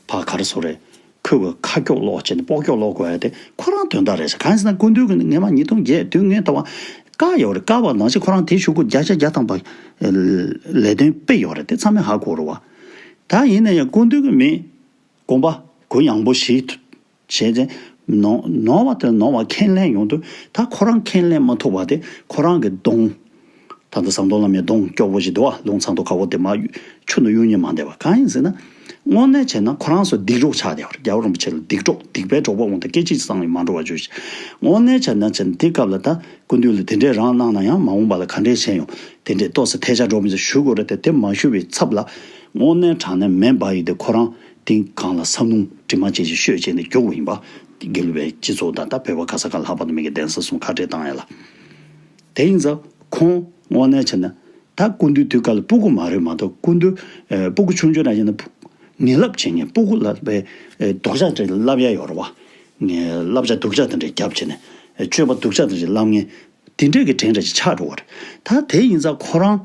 ཕ་གར་སོ་རེད། ཁོས་གི་ཁ་ཁྱོག་ལོག་བྱས་ནས་སྤོ་ཁྱོག་ལོག་དགོས་ཡ་དེ་ཁོ་རང་དོན་དག་རེད་ཤག་གང་ཡིན་ཟེར་ན་སྐུ་མདུན་གི་སྔས་མ་ཉིས་སྟོང་བརྒྱད་དུས་ངས་ལྟ་བ་བཀག་ཡོད་རེད། བཀག་པ་ནང་བཞིན་ཁོ་རང་དེ་གཞུག་གུ་བརྒྱ་ཆ་བརྒྱ་བཏང་པ་ལས་དོན་སྤེལ་ཡོད་རེད། དེ་ཚང་མས་ཧ་གོ་རེད་བ། ད་ཡིན་ན་ཡང་སྐུ་མདུན་གྱི་མི་དགོངས་པ་གུ་ཡངས་པོ་ཞིག་བྱས་ཏེ་ནོར་ནོར་བ་དེ་ལ་ནོར་བ་ཁས་ལེན་ཡོང་དུས་ད་ཁོ་རང་ཁས་ལེན་མ་ཐུབ་པ་དེ་ཁོ་རང་གི་གདོང་། ད་ལྟ་ཟམ་གདོང་བླ་མའི་གདོང་སྐྱོ་པོ་ཞིག་འདུག་བ། རླུང་ཚ་མདོག་ཁ་པོ་དེ་མ་ཆུ་ནང་གཡུག་སྙིང་མ་བདེ་བ་གང་ཡིན་ཟེར་ན། དངོས་གནས་བྱས་ན་ཁོ་རང་ཚོ་སྡིག་གྲོགས་ཆགས་བསྡད་པ་རེད། རྒྱལ་བ་རིན་པོ་ཆེ་ལ་སྡིག་གྲོགས་སྡིག་པའི་གྲོགས་པོ་འོང་དུས་སྐད་ཅིག་ཙམ་ཡང་མ་འགྲོ་བ་བྱོས་ཤིག་དངོས་གནས་བྱས་ན་བྱས་ན་དེ་སྐབས་ལ་ད་སྐུ་མདུན་ལ་དེ་འདྲས་རང་གནང་ན་ཡང་མ་འོངས་པ་ལ་ག་འདྲས་བྱས་ཡོང་དེ་འདྲས་ཏོག་ཙམ་ཐལ་ཆ་འགྲོ་མི་ཚོ་ཞུ་དགོས་རེད་དེ། དེ་མ་ཞུ་བའི་ཚབ་ལ་དངོས་གནས་དྲང་གནས་མེ་འབར་ཡི་དེ་ཁོ་རང་དེ་གང་ལ་ས་སྣུམ་དྲི་མ་ཅན་ཞིག་བཤོས་བྱས་ནས་རྒྱུག་པ་ཡིན་པ། དགེ་ལུགས་པའི་སྤྱི་ཚོགས་དང་ད་བོད་པ་ག་ས་ག་ལྷག་པ་དུ་མེད་ཀྱི་གདན་ས་གསུམ་ཁ་བྲལ་བཏང་ཡ་ལ། དེ་ཡིན་ཙང་ཁོང་དངོས་གནས་བྱས་ན་ད་སྐུ་མདུན་དུས་སྐབས་ལ་སྤུ་གུ་མ་རེད་མ་གཏོགས་སྐུ་མདུན་ཨེ་སྤུ་གུ་ཆུང་ཆུང་རང་ཡིན་ན་ངན་བསླབ་བྱེད་མཁན་སྤུ་གུ་ལ་པའི་ཨེ་སྡུག་ཅག་འདྲ་བསླབ་ཡ་ཡོད་རེད་བ། ངན་བསླབ་བྱ་སྡུག་ཅག་དེ་འདྲ་རྒྱབ་བྱས་ནས་ཨེ་སྤྱོད་པ་སྡུག་ཅག་དེ་འདྲ་བསླབ་མཁན་དེ་འདྲས་ཀྱི་བྲན་འདྲ་ཅིག་ཆགས་འགྲོ་བ་རེད། ད་དེ་ཡིན་ཙང་ཁོ་རང་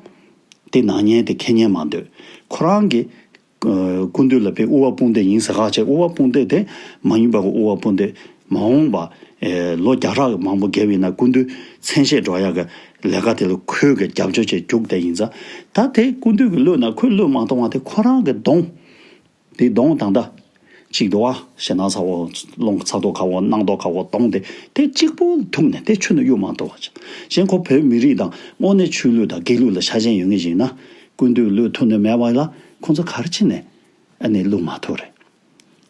དེ་ནང་ཉན་དེ་ཁེ་ཉན་མ་འདོད། ཁོ་རང་གི་སྐུ་མདུན་ལ་དཔེ་དབུ་བ་དཔུང་འདེགས་ཡིན་ཟེར་ཁག་བྱས། དབུ་བ་དཔུང་འདེགས་དེ་མ་ཡིན་པ་གི་དབུ་བ་དཔུང་འདེགས་མ་འོངས་པ་ལོ་བརྒྱ་ཕྲག་མང་པོ་བརྒལ་བའི་ནང་སྐུ་མདུན་མཚན་ཤས་འགྲོ་ཡག་གི་ལས་ཀ་དེ་ལ་ཁོས་གི་རྒྱབ་སྐྱོར་བྱས་རྒྱུགས་དེ་ཡིན་ཙང་། ད་དེ་སྐུ་མདུན་གི་བློས་ན་ཁོས་བློས་མ་གཏོང་བ་དེ་ཁོ་རང་གི་གདོང་དེ་གདོང་དང་ད་གཅིག་འདུག་བ། ཞེ་སྣང་ཚ་བོ་རླུང་ཚ་མདོག་ཁ་བོ་སྣང་མདོག་ཁ་བོ་གདོང་དེ་དེ་གཅིག་པོ་ཐུག་ནས་དེ་ཆུ་ནང་གཡུག་མ་གཏོང་བ། གཞན་ཁོ་བོད་མི་རིགས་དང་དངོས་གནས་ཆོས་ལུགས་དང་དགེ་ལུགས་ལ་ཤ་ཞེན་ཡོད་མཁན་ཞིག་ཡིན་ན། སྐུ་མདུན་བློས་ཐུབ་ནི་མེད་པ་ལ་ཁོང་ཚོ་ག་རེ་བྱས་ནས་ཨ་ནི་བློས་མ་ཐུབ་རེད།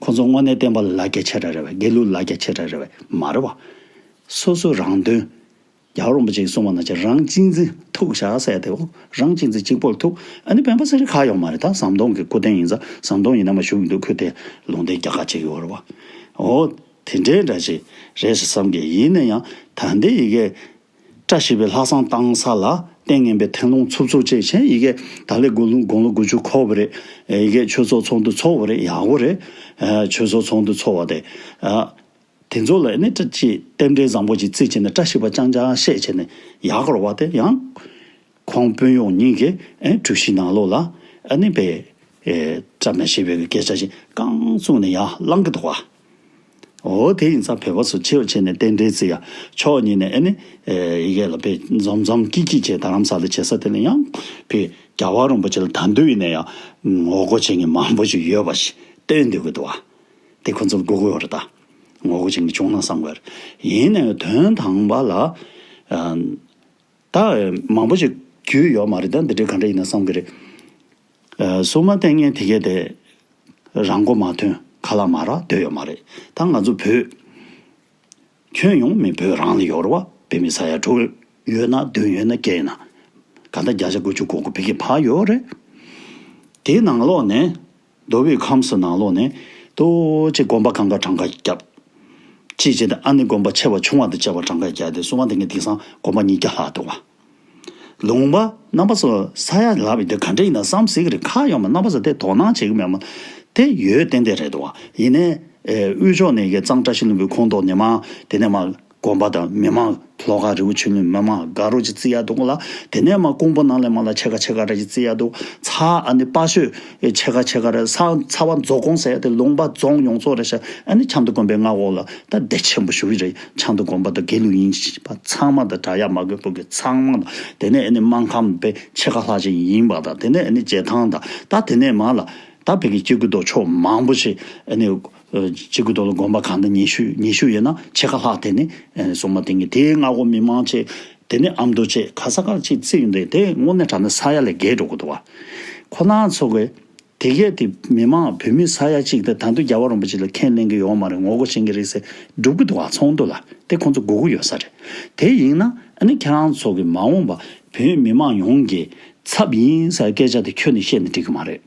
ཁོང་ཚོ་དངོས་གནས་བསྟན་པ་ལ་ལ་རྒྱ་ཆེ་དྲགས་རེད་པས། དགེ་ལུགས་ལ་ལ་རྒྱ་ཆེ་དྲགས་རེད་པས་མ་རེད་པ། སོ་སོ་རང་དོན། རྒྱལ་བ་རིན་པོ་ཆེས་གསུངས་པ་ནང་བཞིན་རང་གཅེས་འཛིན་ཐུག་བཞག་ཟེར་ཡ་དེ། འོ་རང་གཅེས་འཛིན་གཅིག་པོར་ཐུག་ཨ་ནི་སྤེན་པ་ཚེ་རིང་ཁག་ཡོད་མ་རེད། ད་ཟམ་གདོང་གི་སྐུ་རྟེན་ཡིན་ཙང་ཟམ་གདོང་ཡིན་ན་མ་བཞུགས་ཀྱི་འདུག་ཁོས་དེ་ལུང་བསྟན་རྒྱག་ཁ་བྱེད་ཀྱི་ཡོད་རེད་པ། འོ་དེ་འདྲའི་འདྲ་ཞིག་རེད་ཟེར་བསམ་གི། ཡིན་ན་ཡང་ད་ལྟའི་ཡི་གེ་བཀྲ་ཤིས་པའི་ལྷག་བསམ་བཏང་ས་ལ་ལྟས་ངན་པའི་ཐལ་རླུང་འཚུབ་འཚུབ་བྱས་བྱས། ཡི་གེ་ད་ལོའི་དགུང་ལོ་དགུང་ལོ་དགུ་བཅུ་འཁོར་བ་རེད། ཡི་གེ་ཆོས་ཚོགས་ཚོགས་འདུ་ཚོགས་པ་རེད། ཡག་པོ་རེད། ཆོས་ཚོགས་ཚོགས་འདུ་ཚོགས་པ་དེ། དེ་ཚོ་ལ་ནི་བཀྲ་ཅིག་རྟེན་འབྲེལ་བཟང་པོ་ཅིག་བརྩིས་བྱས་ནས་བཀྲ་ཤིས་པ་རྐྱང་རྐྱང་བཤད་བྱས་ནས་ཡག་གི་རེད་པ། དེ་ཡང་ཁོང་དཔོན་གཡོག་གཉིས་ཀྱིས་ཨེ་གྲུ་བཞི་ནང་ལོགས་ལ་ཨ་ནི་པའི་ཨེ་བཀྲ་མ་ཤིས་པའི་སྐད་ཆ་ཞིག་རྐང་བཙུགས་ནས་ཡར་བསླང་གི་འདུག་པ། འོ་དེ་ཡིན་ཙང་བོད་པ་ཚོ་ཕྱི་ལ་ཕྱིན་ནས་རྟེན་འབྲེལ་བརྩི་ཡ། ཕྱོགས་གཉིས་ནས་ཨ་ནི་ཨེ་ཡི་གེ་ལ་པའི་འཛོམས་འཛོམས་སྐྱིད་སྐྱིད་བྱས། རྡ་རམ་ས་ལ་བྱེད་ས་དེ་ལ་ཡང་པའི་རྒྱལ་བ་རིན་པོ་ཆེ་ལ་ད་དུང་ཡིན་ན་ཡང་ངོ་རྒོལ་བྱེད་མཁན་མང་པོ་ཞིག་ཡོད་པ་ཞིག་སྟོན་སྡོད་ཀྱི་འདུག་པ། དེ་ཁོ་ཚོར་དགོས་ཀྱི་ཡོད་རེད། ད་ངོ་རྒོལ་བྱེད་མཁན་བྱུང་ན་བསམ་གྱི་ཡོད་རེད། ཡིན་ནའི་དོན་དང་པོ་ལ་ཨ་ད་མང་པོ་ཞིག་རྒྱུས་ཡོད་མ་རེད། ད་འདི་འདྲའི་ག་འདྲ་ཡིན་ན་བསམ་གྱི་རེད། ཨ་སྲུང་མ་བསྟེན་མཁན་དེ་གས་དེ་རང་མགོ་མ་ཐོན། ཁ་ལག་མ་རག་སྡོད་ཡོད་མ་རེད། ད་ང་ཚོ་བོད་ཁྱོན་ཡོངས་མི་བོད་རང་ལ་ཡོད་རེད་པ། བོད་མི་ས་ཡ་དྲུག་ཡོད་ན་བདུན་ཡོད་ན་བརྒྱད་ཡིན་ན་ག་ད་བརྒྱ་ཆ་དགུ་བཅུ་གོ་དགུ་བོད་སྐད་ཕར་ཡོད་རེད། དེའི་ནང་ལོགས་ནས་མདོ་དབུས་ཁམས་གསུམ་ནང་ལོགས་ནས་ཏོག་ཙམ་དགོན་པ་གང་ག་གྲངས་ཀ་བརྒྱབ། ཅིའི་ཕྱིར་དེ་ཨ་ནི་དགོན་པ་ཆེ་བ་ཆུང་བ་དང་བཅས་པ་གྲངས་ཀ་བརྒྱབ་སྟེ་སྲུང་མ་བསྟེན་མཁན་དེང་སང་དགོན་པ་ཉིས་བརྒྱ་ལྷག་འདུག་པ། ལུང་པ་རྣམ་པ་ཚོ་ས་ཡ་ལབ་པའི་དེ་ག་འདྲ་ཡིན་ན་བསམ་སྲིད་ཀྱི་རེད། ཁག་ཡོད་མ་རྣམ་པ་ཚོ་དེ་དོ་སྣང་བྱེད་ཀྱི་མེད་མ། དེ་ཡོད་ཏན་ཏན་རེད་འདུག་པ། ཡིན་ནའི་ཨེ་དབུས་ཕྱོགས་ནས་ཀྱི་གཙང་བཀྲ་ཤིས་ལྷུན་པོའི་ཁོངས་གཏོགས་ནས་མར་དེ་ནས་མར་དགོན་པ་དང་མི་མང་། ལྷོ་ཁ་རི་བོ་ཆུ་ལུང་མི་མང་དགའ་རོགས་ཅིག་བརྩི་ཡ་འདུག་ལ། དེ་ནས་མར་ཀོང་པོ་ནང་ལ་མར་ལ་ཕྱེད་ཀ་ཕྱེད་ཀ་རེ་ཅིག་བརྩི་ཡ་འདུག་ཚ་ཨ་ནི་དཔའ་ཤོད་ཕྱེད་ཀ་ཕྱེད་ཀ་རེ། ས་ཚ་བ་རྫོང་ཁོངས་ཟེར་ཡ་དེ་ལུང་པ་རྫོང་ཡོངས་རྫོགས་རེད་ཤག་ཨ་ནི་ཁྱམས་མདོ་དགོན་པའི་མངའ་འོག་ལ་ད་སྡེ་ཆེན་པོ་ཞེ་པོ་རེད། ཁྱམས་མདོ་དགོན་པ་དང་དགེ་ལུགས་ཡིན་པ་ཚང་མ་དང་བྲག་གཡབ་མ་དགོན་པོ་གི་ཚང་མ་དང་། དེ་ནས་ཨ་ནི་སྨར་ཁམས་པའི་ཕྱེད་ཀ་ལྷག་ཅིག་ཡིན་པ་དང་། དེ་ནས་ཨ་ནི་རྗེ་ཐང་དང་། ད་དེ་ནས་མར་ལ་ད་བོད་ཀྱི་སྐྱེ་རྒུ་མདོ་ཕྱོགས་མང་པོ་ཞིག་ཨ་ནི་སྐྱེ་རྒུ་མདོ་ལ་དགོན་པ་གང་དང་ཉི་ཤུ་ཉི་ཤུ་ཡོད་ན་ཕྱེད་ཀ་ལྷག་དེ་ནི་སྲུང་མ་བསྟེན་མཁན་དེའི་མངའ་འོག་མི་མང་བྱས། དེ་ནས་ཨ་མདོ་བྱས། ག་ས་ག་ཅིག་བརྩིས་ཡོང་དུས་དེ་དངོས་གནས་དྲང་གནས་ས་ཡ་ལས་བརྒལ་འགྲོ་གི་འདུག་པ། ཁོ་རང་ཚོ་གི་དེ་གས་དེ་མི་མང་བོད་མི་ས་ཡ་གཅིག་དེ་ད་དུང་རྒྱལ་བ་རིན་པོ་ཆེ་ལ་ཁས་ལེན་གྱི་ཡོད་མ་རེད། ངོ་རྒོལ་བྱེད་ཀྱི་རེད་ཟེར་སྒྲུབ་ཀྱི་འདུག་པ། ཚོགས་འདུ་ལ་དེ་ཁོང་ཚོ་དགོས་ཀྱི་ཡོད་ས་རེད། དེ་ཡིན་ན་ཨ་ནི་ཁྱེད་རང་ཚོ་གི་མ་འོངས་པ་བོད་མི་མང་ཡོངས་ཀྱི་ཚབ་ཡིན་ཟེར་སྐད་ཆ་དེ་ཁྱོན་ནས་བཤད་ནས་འགྲིག་གི་མ་རེད།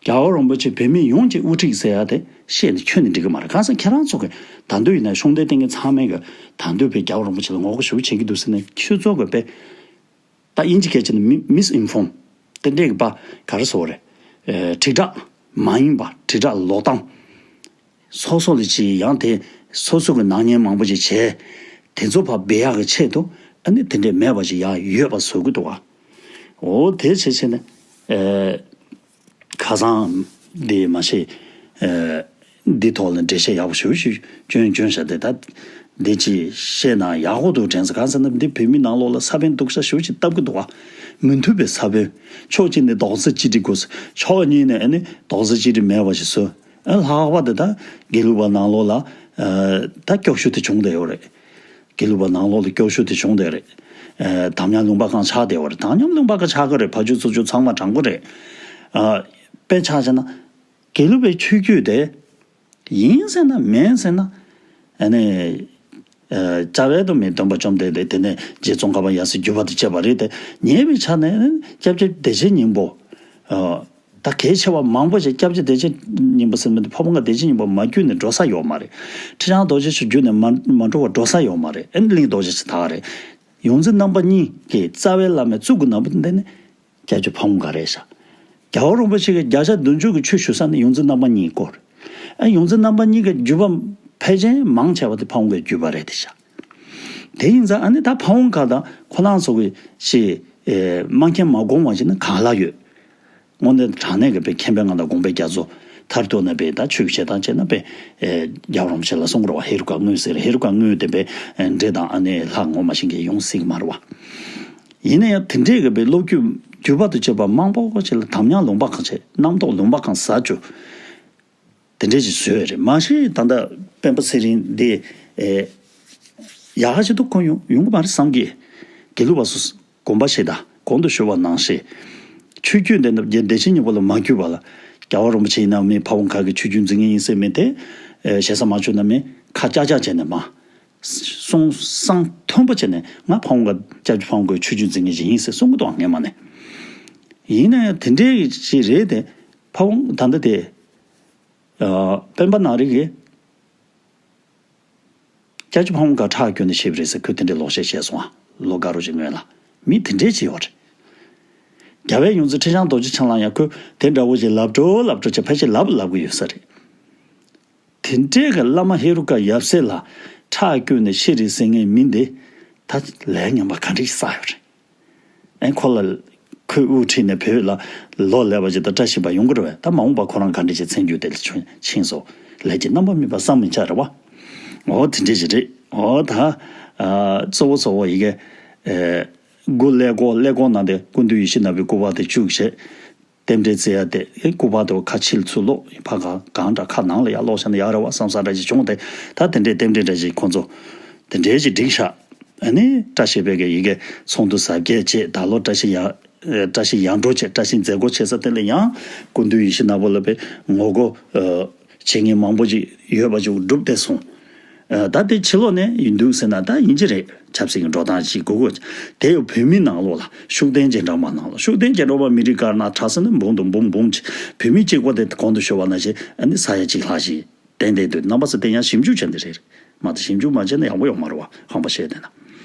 རྒྱལ་བ་རིན་པོ་ཆེ་བོད་མི་ཡོངས་ཀྱི་དབུ་ཁྲིད་ཟེར་ཡ་དེ་བཤད་ནས་ཁྱོན་ནས་འགྲིག་གི་མ་རེད། གང་ཟེར་ཁྱེད་རང་ཚོ་གི་ད་དུང་ཡིན་ན་ཤུགས་ལྡན་བསྟེན་མཁན་ཚང་མས་གི་ད་དུང་བོད་རྒྱལ་བ་རིན་པོ་ཆེ་ལ་ངོ་རྒོལ་ཞེ་པོ་བྱེད་ཀྱི་འདུག་ཟེར་ནས་ཁྱོད་ཚོ་གི་དཔེ། ད་དབྱིན་ཇི་སྐད་ཆ་ནས་མི་མིས་ཨིན་ཕོམ་དེ་འདྲས་ཀྱི་པ་ག་རེ་ཟེར་དགོས་རེད། ཨེ་དྲིལ་བསྒྲགས་མ་ཡིན་པ། དྲིལ་བསྒྲགས་ལོག་སྟངས། སོ་སོ་ལ་ཅིག་ཡང་དེ་སོ་སོ་གི་ནག་ཉེས་མང་པོ་ཅིག་བྱས། དེ་ཚོ་ཕར་སྦས་ཡག་གི་ཆེད་དུ་ཨ་ནི་དེ་འདྲས་མེད་པ་ཅིག་ཡར་ཡོད་པ་བཟོ་གི་འདུག་པ། འོ་དེ་བྱས་བྱས་ནས་ཨེ་ཁ་སང་འདི་མ་ཤེས་ཨེ་འདི་ཐོག་ལ་འགྲེལ་བཤད་ཡག་པོ་ཞེ་པོ་ཞིག་བསྐྱོན་བསྐྱོན་བཞག་སྟེ། ད་འདི་ཅིག་བཤད་ན་ཡག་པོ་འདུག་དྲན་སོང་། གང་ཟེར་ན་འདི་བོད་མི་ནང་ལོགས་ལ་ས་བོན་སྡུག་ས་ཞེ་པོ་ཅིག་བཏབ་ཀྱི་འདུག་པ། མི་མཐུན་པའི་ས་བོན། ཕྱོགས་གཅིག་ནས་རྡོག་རྩ་གཅིག་སྒྲིལ་དགོས། ཕྱོགས་གཉིས་ནས་ཨ་ནི་རྡོག་རྩ་གཅིག་སྒྲིལ་མེད་པ་ཞིག་བཟོས། ཨ་ལྷག་པར་དུ་ད་དགེ་ལུགས་པ་ནང་ལོགས་ལ་ཨ་ད་སྐྱོ་ཤོས་དེ་བྱུང་བསྡད་ཡོད་རེད། དགེ་ལུགས་པ་ནང་ལོགས་ལ་སྐྱོ་ཤོས་དེ་བྱུང་བསྡད་རེད། ཨ་དམ་ཉམས་ལུང་པ་གང་ཆགས་བསྡད་ཡོད་རེད། དམ་ཉམས་ལུང་པ་གང་ཆགས་ཀྱི་རེད། ཕར་ཕྱོགས་ཚུར་ཕྱོགས་ཚང་མ་དྲང་པོ་རེད། ཨ་དཔེ་ཆ་བཞག་ན་དགེ་ལུགས་པའི་ཆོས་བརྒྱུད་དེ་ཡིན་ཟེར་ན་མིན་ཟེར་ན་ཨ་ནི། ཨ་རྩ་བའི་ཐོག་མི་སྟོན་པ་བཅོམ་ལྡན་འདས་དེ་ནས་རྗེ་ཙོང་ཁ་པ་ཡབ་སྲས་བརྒྱུད་པ་དང་བཅས་པ་རེད་དེ། ཉེ་བའི་ཆ་ནས་སྐྱབས་རྗེ་བདེ་ཆེན་སྙིང་པོ། ཨ་ད་གལ་ཆེ་བ་མང་པོ་ཞིག་སྐྱབས་རྗེ་བདེ་ཆེན་སྙིང་པོ་ཟེར་མི་འདི་ཕ་བོང་ཁ་བདེ་ཆེན་སྙིང་པོ་མ་བརྒྱུད་ནས་འགྲོ་ས་ཡོད་མ་རེད། ཁྲི་བྱང་རྡོ་རྗེ་ཆོས་བརྒྱུད་ནས་མ་མ་འགྲོ་བ་འགྲོ་ས་ཡོད་མ་རེད། ཨ་ནི་གླིང་རྡོ་རྗེ་ཆེན་ད་ག་རེད། ཡོངས་འཛིན་རྣམ་པ་གཉིས་ཀྱི་རྩ་བའི་བླ་མའི་གཙུག་གི་ན་བུན་འདི་ནི་སྐྱབས་རྗེ་ཕ་བོང་ཁ་རེད་ཤག་རྒྱལ་བ་རིན་པོ་ཆེ་གིས་བརྒྱ་ཆ་བདུན་ཅུ་གི་ཆོས་ཞུ་ས་ནི་ཡོངས་འཛིན་རྣམ་པ་གཉིས་སྐོར། ཨ་ཡོངས་འཛིན་རྣམ་པ་གཉིས་ཀྱི་བརྒྱུད་པ་ཕལ་ཆེར་མང་ཆེ་བ་དེ་ཕ་བོང་ཁའི་བརྒྱུད་པ་རེད་དེ་ཤག་དེ་ཡིན་ཙང་ཨ་ནི་ད་ཕ་བོང་ཁ་དང་ཁོ་རང་ཚོ་གི་ཞེས་ཨེ་སྨྲ་མཁན་མ་དགོངས་པ་ཞིག་ནི་གང་ལ་ཡོད། དངོས་གནས་དྲང་གནས་ཀྱི་དཔེ་མཁྱེན་པའི་མངའ་བདག་དགོངས་པའི་རྒྱ་མཚོ་མཐར་ཐུག་ན་དཔེ་ད་ཆོས་བྱེད་སྟངས་བྱས་ན་དཔེ་ཨེ་རྒྱལ་བ་རིན་པོ་ཆེ་ལ་གསུང་རོགས། ཧེ་རུ་ཀ་དངོས་ཟེར། ཧེ་རུ་ཀ་དངོས་དེ་དཔེ་ཨེ་འདྲེ་དང་ཨ་ནི་ལྷ་ངོ་མ་ཤེས་མཁན་ཡོང་སྲིད་ཀྱི་མ་རེད་པ། ཡིན་ན་ཡང་དེ་འདྲས་ཀྱི་དཔེ་སློབ་བརྒྱུད་བརྒྱུད་པ་དང་བཅས་པ་མང་པོ་ཅིག་ལ་དམ་ཉམས་ལུང་པ་གང་བྱས། རྣམ་རྟོག་ལུང་པ་གང་ཟ་བཅུག་དེ་འདྲས་ཅིག་བཟོས་རེད། མ་གཞི་ད་ལྟ་སྤེན་པ་ཚེ་རིང་འདི་ཨེ་ཡག་ག་ཅིག་འདུག་གོ་ཡོང་ཡོང་གི་མ་རེད་བསམ་གི། དགེ་ལུགས་པ་ཚོ་དགོངས་པ་བཞེས་དང་། གོང་དུ་ཞུས་པ་ནང་བཞིན་ཆོས་བརྒྱུད་འདི་འདྲ་བདེ་ཆེན་སྙིང་པོ་ལ་མ་བརྒྱུད་པ་ལ་ རྒྱལ་བ་རིན་པོ་ཆེ་ཡིན་ན་མི་ཕ་བོང་ཁ་གི་ཆོས་བརྒྱུད་འཛིན་མཁན་ཡིན་ཟེར་མི་དེ། ཨེ་ཞེ་ས་མ་བྱུང་ན་མི་ཁ་ཅག་ཅག་བྱས་ནས་མ། གསུང་གསང་མཐོན་པོ་བྱས་ནས་ང་ཕ་བོང་ཁ་སྐྱབས་རྗེ་ཕ་བོང་ཁའི་ཆོས་བརྒྱུད་འཛིན་མཁན་ཞིག་ཡིན་ཟེར་གསུང་གི་འདུག་ངས་མ་ནས། ཡིན་ན་ཡང་དེ་འདྲའི་ཞིག་རེད་དེ། ཕ་བོང་ད་ལྟ་དེ། ཨ་སྤེན་པ་ནག་རིག་གིས། སྐྱབས་རྗེ་ཕ་བོང་ཁ་ཁྲག་བསྐྱོན་ནས་བཤད་པ་རེད་ཟེར་ཁོས་དེ་འདྲའི་ལོག་བཤད་བཤད་སོང་ཨ། ལོ་དགའ་རོགས་ཅིག་སྔོན་ལ། མི་དེ་འདྲས་ཅིག་ཡོད་རེད། རྒྱལ་བའི་ཡོངས་འཛིན་ཁྲི་བྱང་རྡོ་རྗེ་འཆང་ལ་ཡང་ཁོས་དེ་འདྲ་བོ་ཞིག་ལབ་འགྲོ་ལབ་འགྲོ་བྱས་ཕལ་ཆེར་ལབ་ལབ་གི་ཡོད་ས་རེད། དེ་འདྲས་ཀྱི་བླ་མ་ཧེ་རུ་ཀ་ཡབ་སྲས་ལ་ཁྲག་བསྐྱོན་ནས་ཤི་རེད་ཟེར་མཁན་མི་འདི་ད་ལས་ངན་པ་ག་འདྲས་བསགས་ཡོད་རེད། ཨེ་ཁོ་ལ་ཁོས་དབུ་ཁྲིད་ནས་བོད་ལ་ལོ་ལེགས་པ་ཅིག་དང་བཀྲ་ཤིས་པ་ཡོང་གི་རེད་བས། ད་མ་འོངས་པ་ཁོ་རང་ག་འདྲ་ཞིག་མཚན་རྒྱུ་དེ་ལ་ཕྱིན་སོང་། ལས་ཀྱི་རྣམ་པ་མེད་པ་བསམ་མི་འཆར་རེད་བ། འོ་དེ་འདྲ་ཞིག་རེད། འོ་ད་ཨ་གཙོ་བོ་གཙོ་བོ་ཡི་གེ་ཨེ་སྐུ་ཀླད་ཀོར་ཀླད་ཀོར་ནང་དེ་སྐུ་མདུན་ཡིད་བཞིན་ནོར་བུའི་སྐུ་པར་དེ་བཅུག་བྱས། རྟེན་འབྲེལ་བརྩི་ཡ་དེ་ཨེ་སྐུ་པར་དེ་ཁ་ཕྱིར་ཚུར་སློག་ཕ་ག་གང་འདྲ་ཁ་ནང་ལ་ཡར་སློག་བྱས་ན་ཡག་རེད་བ་བསམ་བསམ་འདྲ་ཞིག་བྱུང་སྟེ། ད་དེ་འདྲའི་རྟེན་འབྲེལ་འདྲ་ཞིག་ཁོང་ཚོ་དེ་འདྲའི་ཞིག་བསྒྲིགས་ཤག་ཨ་ནི་བཀྲ་ཤིས་པའི་གི་ཡི་གེ་ཚོགས་འདུ་གཟབ་རྒྱས་བྱས། ད་ལོ་བཀྲ་ཤིས་ཡག་ཨེ་བཀྲ་ཤིས་ཡར་འགྲོ་བྱས། བཀྲ་ཤིས་མཛད་སྒོ་བྱེད་ས་དེ་ལ་ཡང་སྐུ་མདུན་ཡིད་བཞིན་ནོར་བུ་ལ་དཔེ་ངོ་རྒོལ་ཨེ་བྱེད་མཁན་མང་པོ་ཞིག་ཡོད་པ་ཞིག་གྲུབ་བསྡད་སོང་། ཨ་ད་དེ་ཕྱི་ལོགས་ནས་ཡིན་འདུག་ཟེར་ན་ད་ཡིན་གྱི་རེད། ཆབ་སྲིད་ཀྱི་འགྲོ་སྟངས་ཅིག་དགོས་དགོས། དེ་ཡང་བོད་མིའི་ནང་ལོགས་ལ་ཤུགས་ལྡན་རྗེས་འབྲང་པ་ནང་ལོགས། ཤུགས་ལྡན་རྗེས་འབྲང་པ་མི་རིགས་དཀར་ནག་ཁྲ་ས་ནས་འབུམ་དང་འབུམ་འབུམ་གྱི་བོད་མི་གཅིག་པོ་དེ་གོང་དུ་ཞུས་པ་ནང་བཞིན་ཨ་ནི་ས་ཡ་གཅིག་ལྷག་ཞིག་བསྟན་བསྡད་འདུག་རྣམ་པ་ཚོ་དེ་ཡང་ཞིབ་འཇུག་བྱས་ནས་རེད། མ་གཏོགས་ཞིབ་འཇུག་མ་བྱས་ན་ཡག་པོ་ཡོང་མ་རེད་བ། ཧམ་པ་བཤད་བསྡད་ན།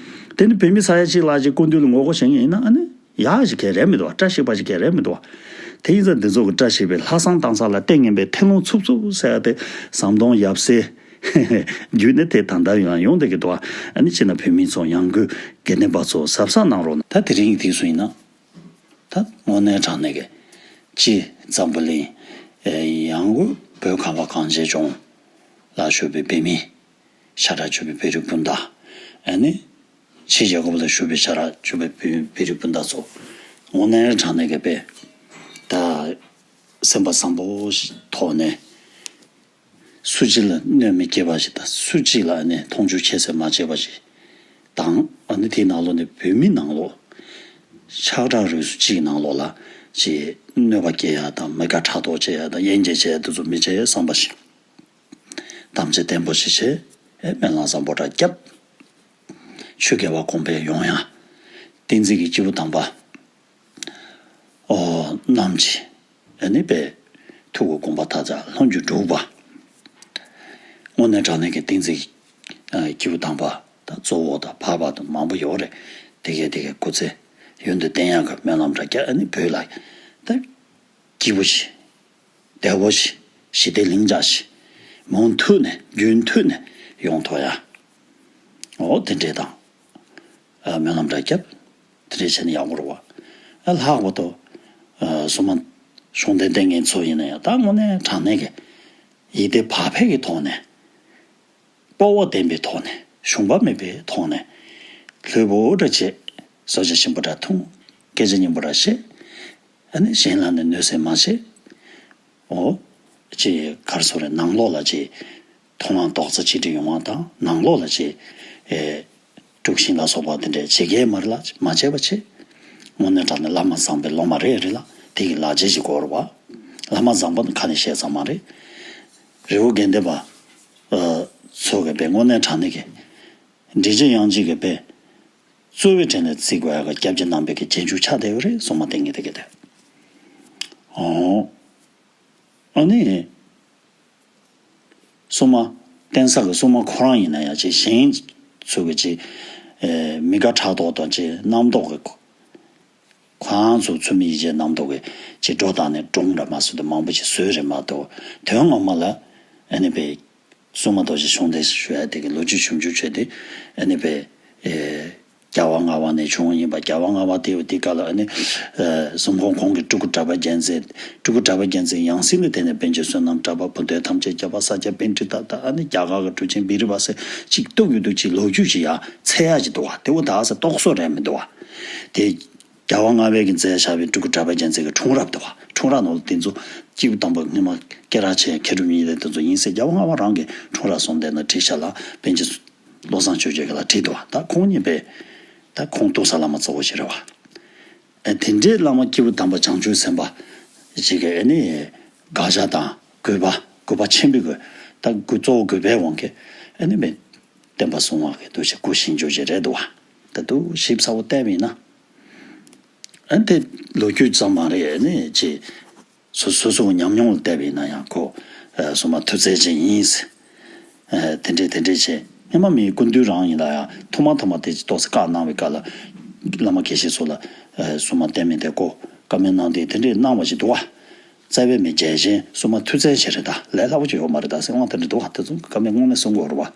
དེ་ནི་བོད་མི་ས་ཡ་གཅིག་ལྷག་ཅིག་སྐུ་མདུན་ལ་ངོ་རྒོལ་བྱེད་མཁན་ཡིན་ན་ཨ་ནི་ཡག་ཞིག་གང་ཡང་རེད་མི་འདུག་བ། བཀྲ་ཤིས་པ་ཞིག་གང་ཡང་རེད་མི་འདུག་བ། དེ་ཡིན་ཙང་འདི་ཚོ་གི་བཀྲ་ཤིས་པའི་ལྷག་བསམ་བཏང་ས་ལ་ལྟས་ངན་པའི་ཐལ་རླུང་འཚུབ་འཚུབ་ཟེར་ཡ་དེ་ཟམ་གདོང་ཡབ་སྲས་བརྒྱུད་ནས་དེ་ད་ལྟ་ཡང་ཡོང་བསྡད་ཀྱི་འདུག་བ། ཨ་ནི་སྤྱིར་ན་བོད་མི་ཚོ་ཡང་སྒོས་དགེ་ལྡན་པ་ཚོ་གཟབ་གཟབ་གནང་རོགས་གནང་། ད་དེ་རིང་གི་དུས་སུ་ཡིན་ན། ད་དངོས་གནས་དྲང་གནས་ཀྱི་སྤྱི་འཛམ་བུ་གླིང་ཡང་སྒོས་བོད་ཁམས་པ་གངས་ཅན་ལྗོངས་ལ་བཞུགས་པའི་བོད་མི། ཤ་ཁྲག་གཅིག་པའི་བོད་རིགས་སྤུན་ཟླ། ཨ་ནི་ཕྱི་རྒྱལ་ཁབ་ལ་བཞུགས་པའི་ཤ་ཁྲག་གཅིག་པའི་བོད་བོད་རིགས་སྤུན་ཟླ་ཚོ་དངོས་གནས་དྲང་གནས་ཀྱི་དཔེ་ད་སེམས་པ་བཟང་པོ་ཞིག་ཐོག་ནས་སུ་གཅིག་ལ་གནོད་མི་སྐྱེལ་བ་ཞིག་དང་། སུ་གཅིག་ལ་ཨ་ནི་མཐོང་ཆུང་ཁྱད་བསད་མ་བྱས་པ་ཞིག་དང་། ཨ་ནི་དེའི་ནང་ལོགས་ནས་བོད་མི་ནང་ལོགས་ཤ་ཁྲག་རུས་གསུམ་གཅིག་ནང་ལོགས་ལ་ཅིག་གནོད་པ་སྐྱེལ་ཡ་དང་། མི་དགའ་ཕྲག་དོག་བྱེད་ཡ་དང་། དབྱེ་འབྱེད་བྱེད་ཡ་དེ་ཚོ་མི་བྱེད་བསམ་པ་ཞིག་དམ་བཅའ་བརྟན་པོ་ཞིག་བྱས། ཨེ་སྨོན་ལམ་བཟང་པོ་འདྲ་བརྒྱབ། ཆོས་དགེ་བ་གོང་འཕེལ་ཡོང་ཡ། བསྟན་འཛིན་གྱི་སྐྱེས་བུ་དམ་པ། ཨོ་རྣམས་ཀྱི་ཨ་ནི་དཔེ་ཐུགས་ཀྱི་དགོངས་པ་མཐའ་དག་ལྷུན་གྱིས་གྲུབ་པ། དངོས་གནས་དྲང་གནས་ཀྱི་བསྟན་འཛིན་གྱི་སྐྱེས་བུ་དམ་པ་དང་གཙོ་བོ་དང་འཕགས་པ་དང་མང་པོ་ཡོད་རེད། དེ་གའི་དེ་གའི་སྐུ་ཚེ་ཡུན་དུ་བརྟན་ཡག་གི་སྨོན་ལམ་འདྲ་བརྒྱབ། ཨ་ནི་བོད་ལ་ད་སྐྱིད་པོ་ཞིག་བདེ་བོ་ཞིག་ཞི་བདེ་ལྷིང་འཇགས་ཤིག་མུ་མཐུད་ནས་རྒྱུན་མཐུད་ནས་ཡོང་ཐུབ་ཡ། འོ་དེ་འདྲས་དང་། ཨ་སྨོན་ལམ་འདྲ་བརྒྱབ། དེ་འདྲས་བྱས་ན་ཡག་པོ་རེད་བ། ཨ་ལྷག་པར་དུ་ཨ་སོ་མ་གཞུང་འབྲེལ་ལྟས་ངན་ཚོ་ཡིན་ན་ཡང་ད་དངོས་གནས་དྲང་གནས་ཀྱི་ཡིད་བདེ་བག་ཕེབས་ཀྱི་ཐོག་ནས། སྤོབས་པ་ལྡན་པའི་ཐོག་ནས། ཞུམ་པ་མེད་པའི་ཐོག་ནས། ལྷོད་པོ་འདྲ་བྱེད། བཟོ་བྱ་ཞིམ་པོ་འདྲ་འཐུང་། སྐད་ཆ་སྙན་པོ་འདྲ་བཤད། ཨ་ནི་གཞན་ལ་ནི་གནོད་འཚེ་མ་བྱེད། འོ། ཅེས་གར་སོ་རེ་ནང་ལོགས་ལ་ཅེས་མཐོང་བ་རྡོག་རྩ་གཅིག་སྒྲིལ་ཡོང་བ་དང་། ནང་ལོགས་ལ་ཅེས་ཨེ་དཀྲུག་ཤིང་ལ་སོགས་པ་དེ་འདྲའི་བྱེད་མཁན་མ་རེད་ལ་མ་བྱས་པ་བྱེད། དངོས་གནས་དྲང་གནས་བླ་མ་བཟང་པོའི་སློབ་མ་རེད་རེད་ལ། དེ་གི་ལག་རྗེས་ཤིག་དགོས་རེད་བ། བླ་མ་བཟང་པོ་ནི་ཁ་ནས་བཤད་ཙམ་མ་རེད། རི་བོ་དགེ་ལྡན་པ། ཨ་ཚོ་གི་དཔེ་དངོས་གནས་དྲང་གནས་ཀྱི། འབྲི་རྒྱུ་ཡང་ཅིག་གི་དཔེ། གཙོ་བོའི་གྲས་ནས་བརྩི་དགོས་ཡག་གི་སྐྱབས་རྗེ་རྣམ་པའི་གི་རྗེས་འཇུག་ཆགས་བསྡད་ཡོད་རེད་སོ་མ་ལྟས་ངན་དེ་གི་དེ། ཨོ། ཨ་ནི། སོ་མ། བསྟེན་ས་གི་སོ་མ་ཁོ་རང་ཡིན་ན་ཡང་ཅིག་གཞན་ཚོ་གི་ཅིག་ཨེ་མི་དགའ་ཕྲག་དོག་དང་ཅིག་རྣམ་རྟོག་གི། ཁོ་རང་ཚོ་ཚུལ་མིན་ཡིད་བྱེད་རྣམ་རྟོག་གི་ཅིག་སྒྲོ་བཏགས་ནས་སྒྲུང་འདྲ་མ་བཟོ་དེ་མང་པོ་ཅིག་བཟོས་རེད་མ་གཏོགས། དོན་ངོ་མ་ལ་ཨ་ནི་དཔེ། སྲུང་མ་རྡོ་རྗེ་གཞུང་འབྲེལ་ཞུ་ཡ་དེ་གི་ལོ་རྒྱུས་ཞིབ་འཇུག་བྱས་ཏེ་ཨ་ནི་དཔེ། ཨེ། རྒྱལ་བ་ལྔ་པ་ནས་བྱུང་བ་ཡིན་པ། རྒྱལ་བ་ལྔ་པ་དེ་དེ་ག་ལ་ཨ་ནི། ཨེ། གཟིམ་ཁང་གོང་གི་སྤྲུལ་སྐུ་གྲགས་པ་རྒྱལ་མཚན། སྤྲུལ་སྐུ་གྲགས་པ་རྒྱལ་མཚན་ཡང་སྲིད་ལ་བརྟེན་ནས་པཎ་ཆེན་བསོད་ནམས་གྲགས་པ། བུ་འདོད་ཐམས་ཅད་ཁྱབ་པ། ས་སྐྱ་པཎྜི་ཏ་དང་། ཨ་ནི་རྒྱ་གར་གྱི་གྲུབ་ཆེན་བི་རི་པ་ཟེར་ཅིག་གཏུགས་ཡོད་དུས་ཅིག་ལོ་རྒྱུས་ཅིག་ཡ་འཚོལ་ཡ་ཅིག་འདུག་བ། དེ་བོ་ད་ས་རྟོག་བཟོ་རེད་མི་འདུག་བ། དེ། རྒྱལ་བ་ལྔ་པའི་གི་མཛད་བཞག་པའི་སྤྲུལ་སྐུ་གྲགས་པ་རྒྱལ་མཚན་གྱི་འཁྲུངས་རབས་དེ་བ། འཁྲུངས་རབས་ནང་ལ་དེ་ཚོ་སྐྱེས་བུ་དམ་པ་སྔོན་མ་སྐྱེས་རབས་ཆེ་མཁས་གྲུབ་གཉིས་ལྡན་དེ་ཚོ་ཡིན་ཟེར་རྒྱལ་བ་ལྔ་པ་རང་གི་འཁྲུངས་རབས་སོང་དེ་ན་བྲིས་ཤག་ལ། པཎ་ཆེན་བློ་བཟང་ཆོས་རྒྱན་གྱི་ལ་བྲིས་འདུག་བ། ད་ཁོང་གཉིས་པས་ད་ཁོང་ཏོག་ས་བླ་མ་གཙོ་བོ་ཞིག་རེད་བ། ཨ་དེ་འདྲའི་བླ་མ་སྐྱེས་བུ་དམ་པ་བྱང་ཆུབ་སེམས་དཔའ་ཞིག་གིས་ཨ་ནི་ དགག་བྱ་དང་དགོས་པ་དགོས་པ་ཆེན་པོའི་དགོས་ད་དགོས་གཙོ་བོ་དགོས་པའི་དབང་གིས་ཨ་ནི་མི་བསྟན་པ་བསྲུང་བ་གི་འདུ་ཤེས་སྐུ་གཤིན་རྒྱུ་ཞིག་རེད་འདུག་བ། ད་དུ་ཞིབ་ཚགས་པོ་བལྟས་པ་ཡིན་ན་ཨ་ནི་དེ་ལོ་རྒྱུས་ཙམ་མ་རེད། ཨ་ནི་ཅི་སོ་སོ་སོའི་ཉམས་མྱོང་ལ་བལྟས་པ་ཡིན་ན་ཡང་ཁོ་ཨ་སྲུང་མ་མཐུ་རྩལ་ཅན་ཡིན། ཨ་དེ་འདྲས་དེ་འདྲས་བྱས་སྔོན་མ་མིའི་སྐུ་མདུན་རང་ཡིན་ན་ཡང་ཐོག་མ་ཐོག་མ་དེ་ཏོག་ཙམ་བཀའ་གནང་བའི་སྐབས་ལ་བླ་མ་དགེ་བཤེས་ཚོ་ལ་ཨ་སྲུང་མ་བསྟེན་མི་དེ་ཀོ་བཀའ་མོལ་གནང་དེ་དེ་འདྲས་གནང་བ་ཞིག་འདུག་བ། རྩ་བའི་མི་རྒྱལ་ཞེན་སྲུང་མ་མཐུ་རྩལ་ཞིག་རེད། ད་ལས་སླ་པོ་ཅིག་ཡོད་མ་རེད། ད་སེམས་དབང་དེ་འདྲས་འདུག་བ། དེ་ཚོ་བཀའ་མོལ་དངོས་གནས་གསུང་དགོས་རེད་བ།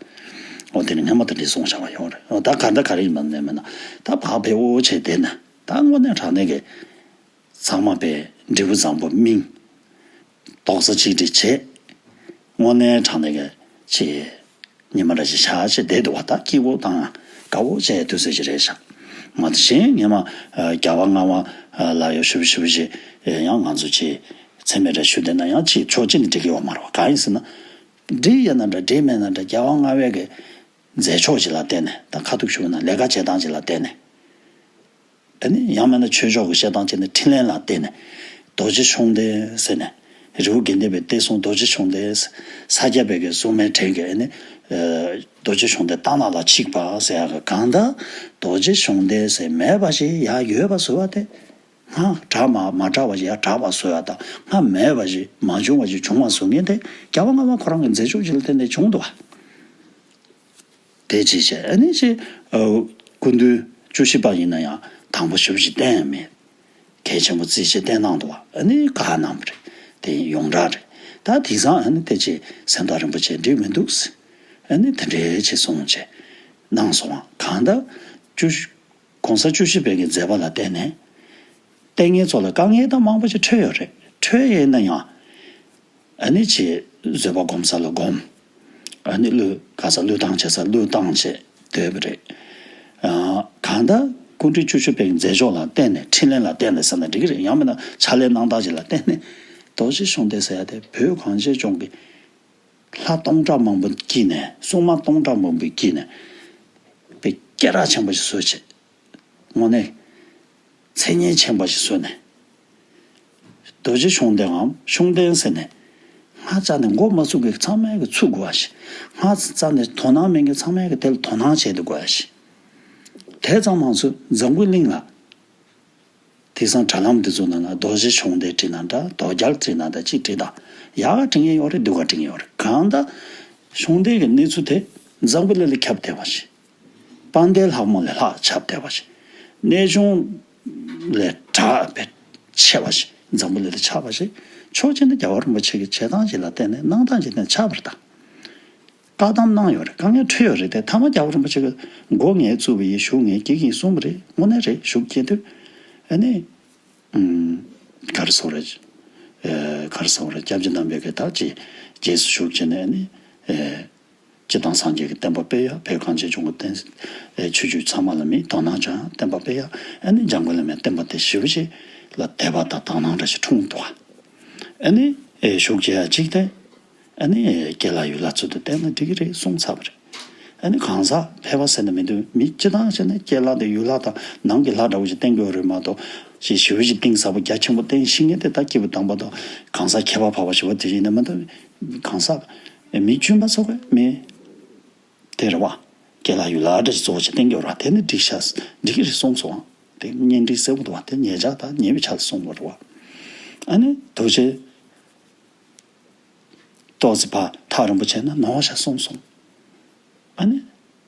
འོ་དེ་ནི་སྔོན་མ་དེ་འདྲས་གསུངས་བཞག་པ་ཡོད་རེད། འོ་ད་ག་འདྲ་ག་རེ་ཡིན་པ་ནས་མེད་ན་ད་བག་ཕེབས་འོ་བྱས་དེ་ནས་ད་དངོས་གནས་དྲང་གནས་ཀྱི་ཚང་མ་པའི་འབྲས་བུ་བཟང་པོ་སྨིན། རྡོག་རྩ་གཅིག་སྒྲིལ་བྱེད། དངོས་གནས་དྲང་གནས་ཀྱི་ཆེས་ཉི་མ་འདྲ་ཞིག་ཤར་བྱེད་བསྡད་འདུག་བ། ད་སྐྱིད་པོ་དང་དགའ་བོ་བྱས་དུས་ཚོད་ཞིག་རེད་ཤག་མ་དེ་བཞིན་ངས་མ་རྒྱལ་བ་ལྔ་པ་ལ་ཡོད་ཞུ་ཞུ་ཞིག་ཡང་ང་ཚོ་ཆེས་མཚན་སྨད་ར་ཞུ་བསྡད་ན་ཡང་ཆེས་ཕྱོགས་གཅིག་ནས་འགྲིག་གི་ཡོད་མ་རེད་བ། གང་ཡིན་ཟེར་ན། འགྲིག་ཡོད་ན་འདྲ་འགྲིག་མེད་ན་འདྲ་རྒྱལ་བ་ལྔ་པའི་གི་མཛད་ཕྱོགས་ཅིག་ལ་བརྟེན་ནས་ད་ཁ་ཐུག་ཞུ་ན་ལས་ཀ་བྱེད་སྟངས་ཅིག་ལ་བརྟེན་ནས། ཨ་ནི་ཡང་མིན་ན་ཆོས་ཕྱོགས་ཀྱི་བཤད་སྟངས་བྱས་ནས་འཕྲིན་ལས་ལ་བརྟེན་ནས་རྡོ་རྗེ་གཞུང་བརྟེན་ཟེར་ནས་རི་བོ་དགེ་ལྡན་པའི་བསྟན་སྲུང་རྡོ་རྗེ་གཞུང་བརྟེན་ས་སྐྱ་པའི་གི་སྲུང་མའི་བྲན་གྱི་ཨ་ནི་རྡོ་རྗེ་གཞུང་བརྟེན་རྟ་ནག་ལ་ཆིག་པ་ཟེར་ཡག་གི་གང་ལྟར་རྡོ་རྗེ་གཞུང་བརྟེན་ཟེར་མེད་པ་ཞིག་ཡར་ཡོད་པ་བཟོ་བ་དེ་སྔར་གྲགས་མ་མ་གྲགས་པ་ཞིག་ཡར་གྲགས་པ་བཟོ་ཡག་དང་སྔར་མེད་པ་ཞིག་མ་བྱུང་བ་ཞིག་བྱུང་བ་བཟོ་མཁན་དེ་རྒྱལ་བ་ལྔ་པ་ཁོ་རང་གི་མཛད་ཕྱོགས་ཅིག་ལ་བརྟེན་ནས་བྱུང་འདུག་བ། དེ་ཅི་བྱས་ཨ་ནི་ཅི། སྐུ་མདུན་བཅུ་བཞི་པ་ཡིན་ན་ཡང་དང་པོ་ཞུ་བཞི་བསྟན་ཡང་མེད། གལ་ཆེན་པོ་རྩིས་བཞི་བསྟན་གནང་འདུག་བ། ཨ་ནི་བཀའ་གནང་བ་རེད། དེ་ཡོངས་གྲགས་རེད། ད་དེང་སང་ཨ་ནི་དེ་ཅི་སེམས་རྟོགས་རིན་པོ་ཆེ་འགྲིག་མི་འདུག་ཟེར། ཨ་ནི་དེ་འདྲའི་ཅི་གསུངས་བྱས་གནང་སོང་བ། གང་ལྟར་བཅུ་གོང་ས་བཅུ་བཞི་པའི་གི་མཛད་པ་ལ་བརྟེན་ནས། ལྟས་ངན་ཚོ་ལ་དཀའ་ངལ་དང་མང་པོ་ཞིག་འཕྲད་ཡོད་རེད། འཕྲད་ཡོད་ན་ཡང་། ཨ་ནི་ཅིག་བཟོད་པ་སྒོམ་ས་ལ་སྒོམ། ཨ་ནི་བློས་ག་ས་བློས་བཏང་བྱེད་ས་བློས་བཏང་བྱེད་སྡོད་པ་རེད། ཨ་གང་ལྟར་སྐུ་ཕྲེང་བཅུ་བཞི་པའི་མཛད་ཕྱོགས་ལ་བརྟེན་ནས་འཕྲིན་ལས་ལ་བརྟེན་ནས་ཟེར་ན་འགྲིག་གི་རེད། ཡང་མིན་ན་ཕྱག་ལས་གནང་སྟངས་ཅིག་ལ་བརྟེན་ནས་རྡོ་རྗེ་གཞུང་བརྟེན་ཟེར་ཡ་དེ་བོད་གངས་ཅན་ལྗོངས་ཀྱི་ལྷ་སྟོང་ཕྲག་མང་པོ་དཀྱིལ་ནས་སྲུང་མ་སྟོང་ཕྲག་མང་པོའི་དཀྱིལ་ནས་དཔེ་སྐད་གྲགས་ཆེན་པོ་ཞིག་བཟོས་བྱས། དངོས་གནས་མཚན་སྙན་ཆེན་པོ་ཞིག་བཟོས་ནས། རྡོ་རྗེ་གཞུང་བརྟེན་ངམ་གཞུང་བརྟེན་ཟེར་ནས། སྔ་ཙམ་ནས་མགོ་མ་ཚོས་མཁན་ཚང་མས་ཀྱི་ཚུགས་དགོས་པ་ཞིག་སྔ་ཙམ་ནས་དོ་སྣང་མེད་མཁན་ཚང་མས་ཀྱི་དེ་ལ་དོ་སྣང་བྱེད་དགོས་པ་ཞིག་དེ་ཙམ་མ་ཚོས་འཛམ་བུ་གླིང་ལ། དེང་སང་དྲ་ལམ་འདི་ཚོ་ནང་ལ་རྡོ་རྗེ་གཞུང་བརྟེན་བྲིས་ན་འདྲ། རྡོ་རྒྱལ་བྲིས་ན་འདྲ། གཅིག་བྲིས་དང་ཡག་ག་བྲིས་མཁན་ཡོད་རེད། སྡུག་ག་བྲིས་མཁན་ཡོད་རེད། གང་ལྟར་གཞུང་བརྟེན་གྱི་གནས་ཚུལ་དེ་འཛམ་བུ་གླིང་ལ་ཁྱབ་བསྡད་པ་ཞིག་དཔལ་ལྡན་ལྷ་མོ་ལས་ལྷག་ཁྱབ་བསྡད་པ་ཞིག་གནས་ཆུང་ལས་གྲགས་པའི་ཆེ་བ་ཞིག་འཛམ་བུ་གླིང་ལ་ཁྱབ་པ་ཞིག་ཕྱོགས་གཅིག་ནས་རྒྱལ་བ་རིན་པོ་ཆེ་གི་བྱེད་སྟངས་ཅིག་ལ་བརྟེན་ནས་གནང་སྟངས་ཅིག་ནས་ཁྱབ་པ་རེད་ད། བཀའ་གདམས་གནང་ཡོད་རེད། དཀའ་ངལ་འཕྲད་ཡོད་རེད་དེ། མཐའ་མ་རྒྱལ་བ་རིན་པོ་ཆེ་གི་མགོ་ངས་བཙུགས་པ་ཡིན། གཞུག་ངས་སྐྱེལ་གྱིན་གསུངས་པ་རེད། དངོས་གནས་རེད། གཞུག་སྐྱེལ་དུས་ཨ་ནི། གར་སོང་རེད། གར་སོང་རེད། སྐྱབས་རྗེ་རྣམ་པས་གི་ད་ཅི་རྗེས་སུ་ཞུགས་བྱས་ནས་ནི། སྤྱིར་བཏང་སངས་རྒྱས་ཀྱི་བསྟན་པ་སྤེལ་ཡ། བོད་གངས་ཅན་ལྗོངས་ཀྱི་བསྟན་ཆོས་བརྒྱུད་ཚང་མ་ལ་མི་དོ་སྣང་བྱ་ཡ། བསྟན་པ་སྤེལ་ཡ། ཨ་ནི་འཇམ་མགོན་བླ་མའི་བསྟན་པ་དེ་ཞེ་པོ་ཅིག་ལ་དད་པ་དང་དག་སྣང་འདྲ་ཞིག་འཁྲུངས་འདུག་ཨ་ནི་ཞུགས་བྱེད་ཡ་གཅིག་དེ། ཨ་ནི་སྐྱེས་ལྷ་ཡུལ་ལྷ་ཚུལ་དུ་བསྟན་ན་འགྲིག་གི་རེད་གསུངས་ཚར་བ་རེད། ཨ་ནི་གང་ཟག་ཕལ་པ་ཟེར་ན་མི་འདུག་མི་སྤྱིར་བཏང་བྱས་ན་སྐྱེས་ལྷ་དེ་ཡུལ་ལྷ་དང་ནང་གི་ལྷ་འདྲ་བོ་ཞིག་བསྟན་དགོས་རེད་མ་གཏོགས་ཞེས་ཞེ་པོ་ཞིག་གཏིང་ཟབ་པོ་རྒྱ་ཆེན་པོ་བསྟན་ཤེས་མཁན་དེ་ད་སྐྱེས་བུ་དམ་པ་དང་གང་ཟག་མཁས་པ་འཕགས་པ་ཞེ་པོ་དེ་ཡིན་ན་མ་གཏོགས་གང་ཟག་མི་དཀྱུས་མ་ཚོ་གི་མི་དེ་རེད་བ། སྐྱེས་ལྷ་ཡུལ་ལྷ་འདྲ་ཞིག་གཙོ་བོ་ཞིག་བསྟན་དགོས་རེད་བ། དེ་ནི་འགྲིག་ཤག་འགྲིག་གི་རེད་གསུངས་སོང་བ། དེ་གཉེན་སྒྲིག་གསལ་པོ་འདུག་བ། དེ་ཉེ་ཆར་དང་ཉེ་བའི་ཆར་གསུངས་པ་རེད་བ། ཨ་ནི་རྡོ་རྗེ། ཏོག་ཙི་ཕར་ཐག་རིང་པོ་བྱས་ན་ནོར་བ་ཤ་གསུངས་སོང་། ཨ་ནི།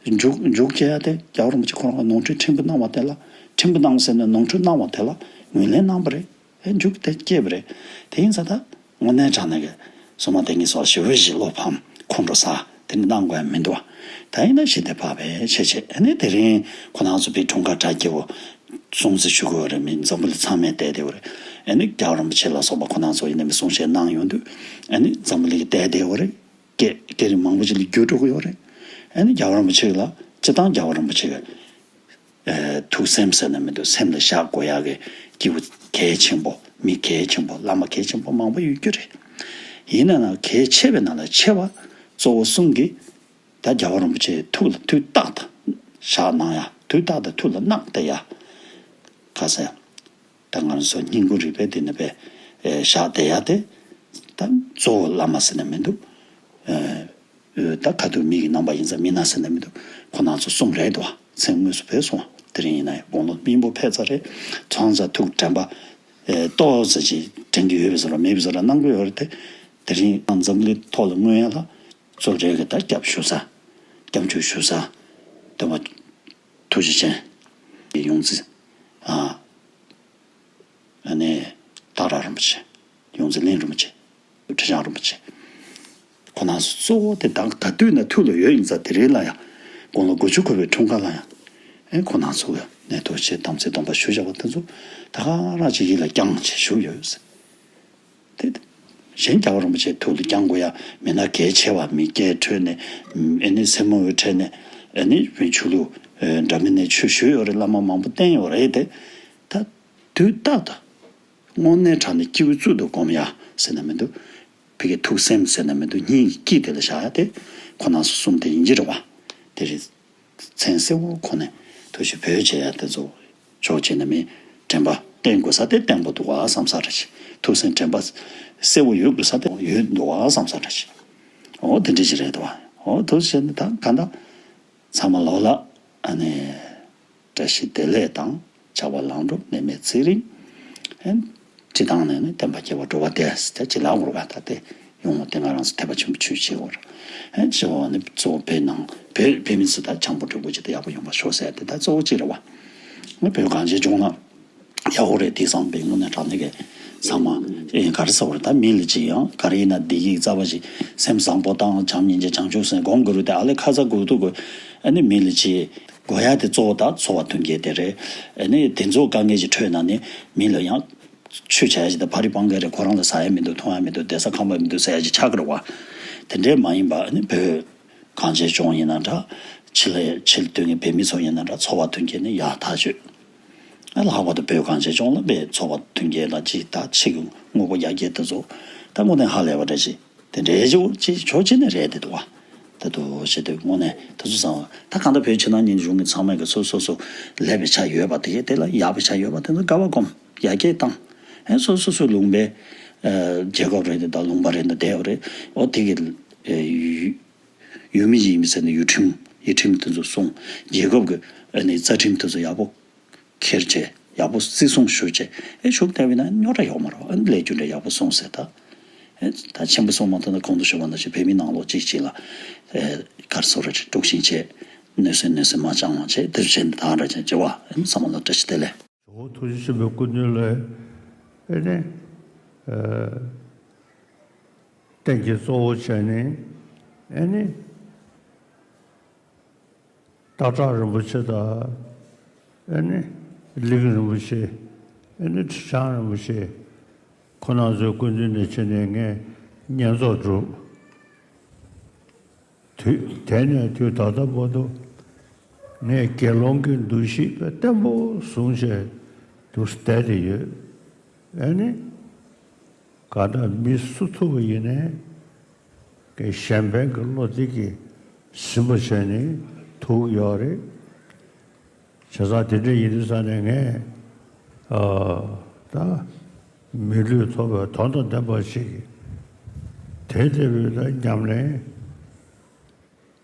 མཇུག་མཇུག་སྐྱེལ་ཡ་དེ་རྒྱལ་བ་རིན་པོ་ཆེ་ཁོ་རང་གི་ནོར་འཁྲུལ་ཕྲན་བུ་གནང་བ་དེ་ལ། ཕྲན་བུ་གནང་ཟེར་ནས་ནོར་འཁྲུལ་གནང་བ་དེ་ལ་ངོས་ལེན་གནང་བ་རེད། ཨེ་མཇུག་དེ་སྐྱེལ་བ་རེད། དེ་ཡིན་ཙང་ད་དངོས་གནས་དྲང་གནས་ཀྱི་སོ་མ་དེ་ངེས་སོགས་ཞེ་པོ་ཞིག་བློ་ཕམ་ཁོང་ཁྲོ་ཟ་དེ་ནི་གནང་དགོས་ཡ་མི་འདུག་བ། ད་ཡིན་ན་ཞི་བདེ་འཕགས་པའི་ཆེད་བྱས་ཨ་ནི་དེ་རིང་ཁོ་རང་ཚོ་པའི་འཁྲུངས་སྐར་གྲ་རྒྱས་པོ། སྲུང་བརྩི་ཞུ་དགོས་རེད། མི་འཛམ་བུ་གླིང་ཚང་མས་བལྟས་བསྡད་ཡོད་རེད། ཨ་ནི་རྒྱལ་བ་རིན་པོ་ཆེ་ལ་སོགས་པ་ཁོ་རང་ཚོ་ཡིན་ན་མི་གསུང་བཤད་གནང་ཡོང་དུས། ཨ་ནི་འཛམ་བུ་གླིང་གི་བལྟས་བསྡད་ཡོད་རེད། སྐད་སྐད་རིགས་མང་པོ་ཅིག་ལ་འགྱུར་འགྲོ་གི་ཡོད་རེད། ཨ་ནི་རྒྱལ་བ་རིན་པོ་ཆེ་ལ་སྤྱིར་བཏང་རྒྱལ་བ་རིན་པོ་ཆེ་གི་ཨ་ཐུགས་སེམས་ཟེར་ན་མི་འདུག་སེམས་ལ་བཞག་དགོས་ཡག་གི་སྐྱེས་བུ་གལ་ཆེན་པོ། མི་གལ་ཆེན་པོ། བླ་མ་གལ་ཆེན་པོ་མང་པོ་ཡོད་རྒྱུ་རེད། ཡིན་ན་ན་གལ་ཆེ་བའི་ནང་ལ་ཆེ་བ་གཙོ་བོ་གསུམ་གྱིས། ད་རྒྱལ་བ་རིན་པོ་ཆེའི་ཐུགས་ལ་དུས་རྟག་ཏུ་བཞག་གནང་ཡ། དུས་རྟག་ཏུ་ཐུགས་ལ་བསྣམས་བསྡད་ཡ། ག་ཟེར་ཡ། ད་ང་རང་ཚོ་སྙིང་པོ་རུས་པའི་འདི་ནས་པའི་ཨེ་བཞག་བསྡད་ཡ་དེ། ད་གཙོ་བོ་བླ་མ་ཟེར་ན་མི་འདུག་ཨ་ད་ཁ་ཐུག་མི་གི་རྣམ་པ་ཡིན་ཙང་མི་སྣ་ཟེར་ན་མི་འདུག་ཁོ་རང་ཚོ་གསུམ་རེད་འདུག་མཚན་དངོས་སུ་བོས་སོང་བ། དེ་རིང་ཡིན་ན་ཡང་དགུང་ལོ་སྨིན་པོ་ཕེབས་ཚར་རེད། ཚང་ཚ་ཐུག་དྲན་པ་ཨེ་ཏོག་ཙམ་ཅིག་དྲན་གྱི་ཡོད་པའི་བཟོ་འདྲ་མེད་པའི་བཟོ་འདྲ་གནང་གི་ཡོད་རེད་དེ། དེ་རིང་ཨང་འཛམ་གླིང་ཐོག་ལ་མངོན་ཡ་ལ་གཙོ་རེད་གི། ད་སྐྱབས་ཞུ་ས་སྐྱབས་འཇུག་ཞུ་ས་སྟོན་པ་ཐུགས་རྗེ་ཅན་གྱི་ཡོངས་འཛིན་ཨ་ཨ་ནི་སྟག་བྲག་རིན་པོ་ཆེ། ཡོངས་འཛིན་གླིང་རིན་པོ་ཆེ། ཁྲི་བྱང་རིན་པོ་ཆེ། ཁོ་རང་ཚོ་གཙོ་བོ་དེ་ད་ག་དུས་ན་ཐུགས་ལ་ཡོད་ཡིན་ཙང་དེ་རིང་ལ་ཡང་དགུང་ལོ་དགུ་བཅུ་འཁོར་བའི་འཁྲུངས་སྐར་ལ་ཡང་ཨེ་ཁོ་རང་ཚོ་གི་གནས་ཐུགས་རྗེ་དམ་ཚིག་སྡོམ་པ་ཞུ་བཞག་པ་དེ་ཚོ་ད་ག་རང་ཅིག་ཡིད་ལ་བརྐྱངས་བྱས་བཞུགས་ཡོད་ཟེར། དེ་གཞན་རྒྱལ་བ་རིན་པོ་ཆེ་ཐུགས་ལ་བརྐྱང་དགོས་ཡ་མི་སྣ་གལ་ཆེ་བ་མི་སྐད་འཕྲོད་ནས་ཨེ་ནི་སེ་མོ་འོད་འཕྲད་ནས་ཨེ་ནི་བོད་ཆོས་ལུགས་འདྲ་མིན་ནས་ཆོས་ཞུས་ཡོད་རེད། བླ་མ་མང་པོ་བསྟེན་ཡོད་རེད་དེ། ད་དུས་རྟག་ཏུ་དངོས་གནས་དྲང་ནས་སྐྱེས་བུ་གཙུག་ཏུ་བསྒོམ་ཡ་ཟེར་ན་མི་འདུག་ཕ་གི་ཐུགས་སེམས་ཟེར་ན་མི་འདུག་སྙིང་གི་དཀྱིལ་དེ་ལ་བཞག་ཡ་དེ་ཁོ་རང་ཚོ་གསུམ་དེ་ཡིན་གྱི་རེད་བ། དེ་རེད། མཚན་གསལ་བོ་ཁོ་ནས་ཐུགས་རྗེ་བོད་བྱེད་ཡ་དེ་ཚོ་ཕྱོགས་གཅིག་ནས་མི་དྲན་པ་བསྟེན་དགོས་ས་དེ་བསྟེན་དགོས་འདུག་བ་བསམ་ས་རེ་ཆེ། ཐུགས་སེམས་དྲན་པ་གསལ་བོ་ཡོད་དགོས་ས་དེ་ཡོད་འདུག་བ་བསམ་ས་རེ་ཆེ། འོ་དེ་འདྲ་ཞིག་རེད་འདུག་བ། འོ་ཐུགས་རྗེ་ཆེ་ནས་ད་ག་འདྲ། ཚང་མ་ལོག་ལ་ཨ་ནི་བཀྲ་ཤིས་བདེ་ལེགས་དང་ཕྱྭ་པ་ལང་གྲུབ་ནད་མེད་ཚེ་རིང་། ཨན། སྤྱི་བཏང་ནས་ནི་བསྟན་པ་སྐྱེ་བ་འགྲོ་བ་བདེ་ཟེར་ཅི་ལབ་དགོས་རེད་བ། ད་དེ་ཡོང་བ་དེ་ང་རང་ཚོ་ཐེག་པ་ཆེན་པོ་ཆོས་བྱེད་དགོས་རེད། ཨན་ཅི་འོ་ནི་གཙོ་བོ་བོད་ནང་བོད་བོད་མི་ཚོ་ད་བྱང་པོ་འབྲུག་པོ་ཅི་ད་ཡག་པོ་ཡོང་བ་ཤོག་ཟེར་དེ་ད་གཙོ་བོ་གཅིག་རེད་བ། ང་བོད་གངས་ཅན་ལྗོངས་ལ། ཡག་པོ་རེད་དེ་བསམ་པའི་དངོས་གནས་དྲང་གནས་ཀྱི་ཚང་མ་ཨེ་ག་རེ་ཟེར་བ་རེད། ད་མི་ལ་ཅི་ཡང་ག་རེ་ཡིན་ན་བདེ་སྐྱིད་རྩ་བ་ཞིག་སེམས་བཟང་པོ་དང་བྱམས་སྙིང་རྗེ་བྱང་ཆུབ་སེམས་སྒོམ་དགོས་རེད་དེ་ཨ་ལས་ཁ་ཚ་དགོས་གཏུག་དགོས། ཨ་ནི་མི་ལ་ཅི་དགོས་ཡ་དེ་གཙོ་བོ་ད་འཚོ་བ་མཐུན་རྐྱེན་དེ་རེད། ཨ་ནི་དེ་ཚོ་དཀའ་ངལ་ཞིག་འཕྲད་ན་ནི་མི་ལ་ཡང་ཆོས་བྱ་ཡ་ཞིག་ད་ཕ་རི་སྤང་ག་རེད། ཁོ་རང་ལ་ཟ་ཡ་མི་འདུག་འཐུང་ཡ་མི་འདུག་བསྡད་ས་ཁང་པ་མི་འདུག་ཟེར་ཡ་ཞིག་ཆགས་ཀྱི་རེད་བ། དེ་འདྲས་མ་ཡིན་པ་ཨ་ནི་བོད་གངས་ཅན་ལྗོངས་ཡིན་ན་འདྲ། ཕྱི་ལ་ཕྱི་ལ་སྡོད་མཁན་བོད་མི་ཚོ་ཡིན་ན་འདྲ་འཚོ་བ་མཐུན་རྐྱེན་ནི་ཡག་ཐག་ཆོད། ཨ་ལྷག་པར་དུ་བོད་གངས་ཅན་ལྗོངས་ལ་བའི་འཚོ་བ་མཐུན་རྐྱེན་ལ་ཅིག་ད་ཕྱི་གི་དངོས་པོ་ཡར་རྒྱས་དེ་ཚོ་ད་དངོས་གནས་ཧ་ལས་པ་འདྲ་ཅིག་དེ་འདྲའི་ཅིག་ཅིག་ཕྱོགས་གཅིག་ནས་རེད་དེ་འདུག་བ། ད་དུ་ཞེ་དུས་དངོས་གནས་དེ་ཚོ་བསམ་པ་ད་གང་ལྟར་བོད་ཕྱི་ནང་གཉིས་གཞུང་གི་ཚང་མས་གི་སོ་སོ་སོ་ལས་པའི་ཆ་ཡོད་པ་དེ་གས་དེ་ལ་ཡག་པའི་ཆ་ཡོད་པ་དེ་ཚོ་དགའ་བ་སྒོམ་ཡར་རྒྱས་བཏང་། ཨེ་སོ་སོ་སོ་ལུང་པའི་ཨ་རྒྱལ་ཁབ་རེད་དེ་ད་ལུང་པ་རེད་འདུག་བསྡད་པ་རེད། འོ་དེ་གི་ཨ་ཡུལ་ཡུལ་མི་ཡིན་མི་ཟེར་ནས་ཡུལ་ཁྲིམས་ཡུལ་ཁྲིམས་དེ་ཚོ་སྲུང་། རྒྱལ་ཁབ་ཀྱི་ཨ་ནི་རྩ་ཁྲིམས་དེ་ཚོ་ཡག་པོ་འཁྱེར་བྱས་ཡག་པོ་བརྩི་སྲུང་ཞུ་བྱས་ཨེ་ཞུགས་བསྡད་པ་ཡིན་ན་རྙོག་དྲ་ཡོད་མ་རེད། ཨ་ནི་ལས་རྒྱུ་འབྲས་ཡག་པོ་སྲུང་ཟེར་ད། ཨེ་ད་ཆེན་པོ་སྲུང་མ་ཐུབ་ན་གོང་དུ་ཞུས་པ་ནང་བཞིན་བོད་མི་ནང་ལོགས་གཅིག་གཅིག་ལ་ཨེ་ག་རེ་ཟེར་རེད་དཀྲུག་ཤིང་བྱས་གནོད་སེམས་གནོད་སེམས་མ་བཅངས་པ་བྱས་དེ་བྱས་ནས་ད་འདྲ་བྱས་བྱས་བ་ཨེ་ཚང་མ་ལ་བཀྲ་ཤིས་བདེ་ལེགས། ཇོ་བོ་ཐུགས་རྗེ་ཆེན་པོའི་སྐུ་མདུན་ལ་ཨེ་ནི་ཨ་རྟེན་གྱི་གཙོ་བོ་བྱས་ནས་ཨེ་ནི་སྟག་བྲག་རིན་པོ་ཆེ་དང་ཨེ་ནི་གླིང་རིན་པོ་ཆེ་ཨེ་ནི་ཁྲི་བྱང་རིན་པོ་ཆེ་ཁོང་རྣམ་ཚོའི་སྐུ་མདུན་ནས་བྱས་ནས་ངས་བསྙེན་རྫོགས་གྲུབ། དུས་དེ་ནས་དུས་ད་ལྟ་བར་དུ་ངས་དགེ་སློང་གི་འདུ་ཤེས་དཔེ་བརྟན་པོ་བཟུང་བྱས་འདུག་བསྡད་དེ་ཡོད། ཨ་ནི་ག་འདྲ་མི་སུ་ཐུག་པ་ཡིན་ནའི་གཞན་ཕན་གྱི་བློ་འདི་གིས་ཟིན་པ་བྱས་ནས་ཐུག་ཡོད་རེད། བྱས་ཙང་དེ་འདྲ་ཡིན་དུས་ཙང་ནས་ངས་ཨ་ད་མི་ལུས་ཐོབ་པའི་དོན་དང་ལྡན་པ་ཞིག་དེ་ལྟ་བུའི་ད་ཉམས་ལེན་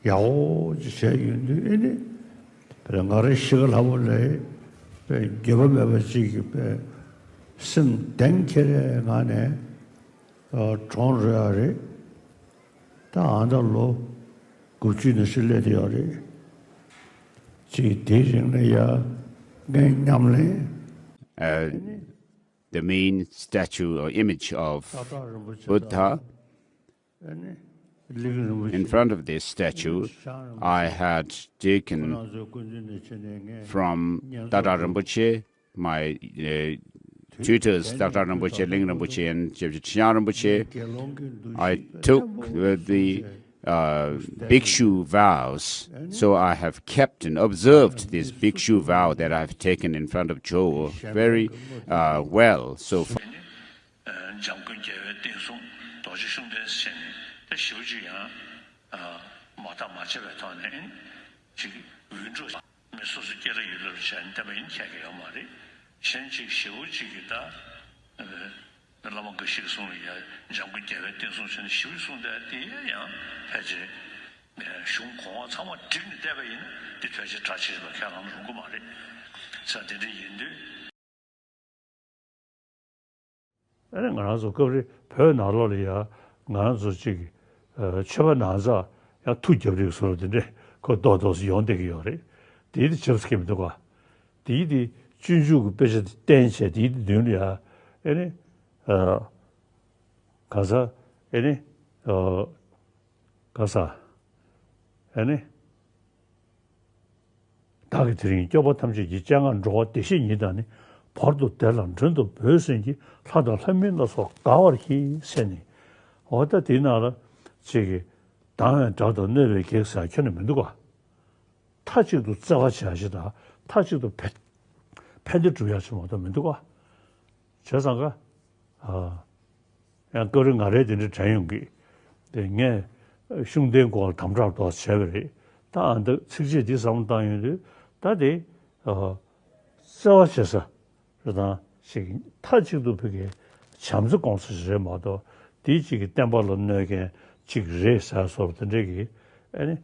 ཡག་པོ་ཅིག་བྱས་ཡོང་དུས་ཨེ་ནི་དཔེར་ང་རང་གཤིས་ཀ་སླ་པོ་ལས་དཔེ་འགྱོད་པ་མེད་པ་ཅིག་གི་དཔེ་སེམས་གཏིང་ཁེ་རེ་ངང་ནས་ཨ་གྲོངས་རེད་ཨ་རེད། ད་ཨ་ད་ལོ་དགུ་བཅུ་ནང་བཞིན་སླེབས་བསྡད་ཡོད་རེད། ཅིག་དེའི་རིང་ལ་ཡ་ངའི་ཉམས་ལེན། Uh, the main statue or image of Buddha. In front of this statue, I had taken from Tata Rinpoche, my uh, tutors, Doctor Rinpoche, Ling Rinpoche, and Chen Rinpoche, I took uh, the uh, bhikshu vows. So I have kept and observed this bhikshu vow that I have taken in front of Jowo very uh, well so far. འཇམ་མགོན་རྒྱལ་བའི་བསྟན་སྲུང་རྡོ་རྗེ་ཤུགས་ལྡན་ཟེར་ནས་ད་ཞེ་པོ་ཅིག་ཡང་མ་བརྟག་མ་དཔྱད་པའི་ཐོག་ནས་ཅིག་འུད་སྒྲོག་མི་སོ་སོ་སྐད་གྲགས་ཡོད་ལ་བྱས་ནས་བསྟན་པ་ཡིན་ཁྱད་ཀྱི་ཡོད་མ་རེད། གཞན་ཅིག་ཞེ་པོ་ཅིག་གིས་ད་བླ་མ་དགའ་ ཞིག་གསུངས་ལ་ཡ། འཇམ་མགོན་རྒྱལ་བའི་བསྟན་སྲུང་ཆེན་ཞིག་གསུངས་ཏེ་དེ་ཡང་ཕལ་ཆེར་གཞུང་གོང་འོག་ཚང་མ་བསྒྲིགས་ནས་བལྟས་པ་ཡིན་ན་འདི་ཕལ་ཆེར་གྲགས་ཆེ་ཞིག་ལ་ཁས་ལེན་རུང་གི་མ་རེད། ས་དེ་འདྲ་ཡིན་དུས། ཨ་ནི་ང་རང་ཚོ་སྐབས་རེ་བོད་ནང་ལོགས་ལ་ཡ་ང་རང་ཚོ་གཅིག་ཆོས་པ་ནང་ཚགས་ཡང་ཐུགས་རྒྱབ་རེས་བཟོ་འདྲ་དེ་འདྲས་ཁོ་ཏོག་ཏོག་ཙམ་ཡོང་བསྡད་ཀྱི་ཡོད་རེད། དེའི་དེ་ཆབ་སྲིད་ཀྱི་མི་འདུག་ག་དེའི་དེ་སྤྱོད་འཇུག་གི་དཔེ་ཆ་དེ་བསྟན་བྱས་དེའི་དེ་མདུན་ལ་ཡ་ཨ་ནི་ག་ས་ཨ་ནི་ག་ས་ཨ་ནི། བདག་གིས་དེ་རིང་སྐྱོབ་པ་ཐམས་ཅད་ཀྱི། སྤྱན་སྔར་འགྲོ་བ་བདེ་གཤེགས་ཉིད་དང་ནི། བར་དུ་བདེ་ལ་མགྲོན་དུ་བོས་ཟིན་གྱིས། ལྷ་དང་ལྷ་མིན་ལ་སོགས་དགའ་བར་གྱིས་ཟེར་ནས། འོ་ད་དེའི་ནང་ལ་ཅིག་གིས་སྡང་བའི་དགྲ་དང་གནོད་པའི་བགེགས་ཟེར་ཁྱོན་ནས་མི་འདུག་ག་མཐའ་གཅིག་ཏུ་བརྩེ་བ་བྱ་ཞེས་དང་མཐའ་གཅིག་ཏུ་ཕན་ཕན་བདེ་སྒྲུབ་ཡ་ཞིག་མ་གཏོགས་མི་འདུག་ག་བྱས་ཙང་ཀ་ཡང་སྐབས་རེ་ང་རའི་དེ་འདྲ་དྲན་ཡོང་གི། དེ་ངས་ཤུགས་ལྡན་སྐོར་དམ་དྲག་འདྲ་བྱས་པ་རེད། ད་ཨ་འདི་ཚིགས་བཅད་འདི་བསམ་བློ་བཏང་ཡོང་དུས་ད་དེ་བརྩེ་བ་བྱེད་ས་རེད་དང་ཞིག་མཐའ་གཅིག་ཏུ་ཕ་གིའི་བྱམས་བརྩེ་སྐོང་ས་ཞིག་རེད་མ་གཏོགས་དེའི་གཅིག་གི་བསྟན་པ་ལ་གནོད་མཁན་གཅིག་རེད་ཟེར་བཟོ་འདྲ་དེ་འདྲ་གི་ཨ་ནི་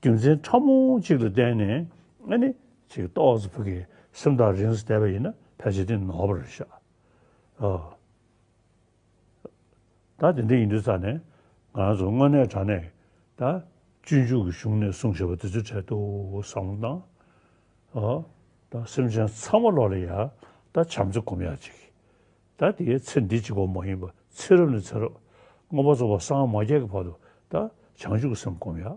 རྒྱུ་མཚན་ཕྲ་མོ་གཅིག་ལ་བརྟེན་ནས་ཨ་ནི་ཅིག་ཏོག་ཙམ་ཕ་གིའི་སེམས་ཐག་རིང་ས་བསྡད་པ་ཡིན་ན་ཕལ་ཆེར་དེ་ནོར་བ་རེད་ཤག་ཨོ། ད་དེ་འདྲ་ཡིན་དུས་ཙང་ནས་ང་རང་ཚོ་དངོས་གནས་དྲང་གནས་ད་སྤྱོད་འཇུག་གི་གཞུང་ནས་གསུངས་བཞག་པ་དེ་ཚོའི་གྲས་དུ་བསམ་བློ་བཏང་། ཨོ། ད་སེམས་ཅན་ཚང་མ་ལོག་ལ་ཡ་ད་བྱམས་བརྩེ་སྒོམ་ཡག་ཅིག་ད་དེའི་ཚེ་འདི་གཅིག་པོ་མ་ཡིན་པ་ཚེ་རབས་ནས་ཚེ་རབས་མངོན་པར་རྫོགས་པ་སངས་མ་རྒྱས་ཀྱི་བར་དུ་ད་བྱང་ཆུབ་ཀྱི་སེམས་སྒོམ་ཡག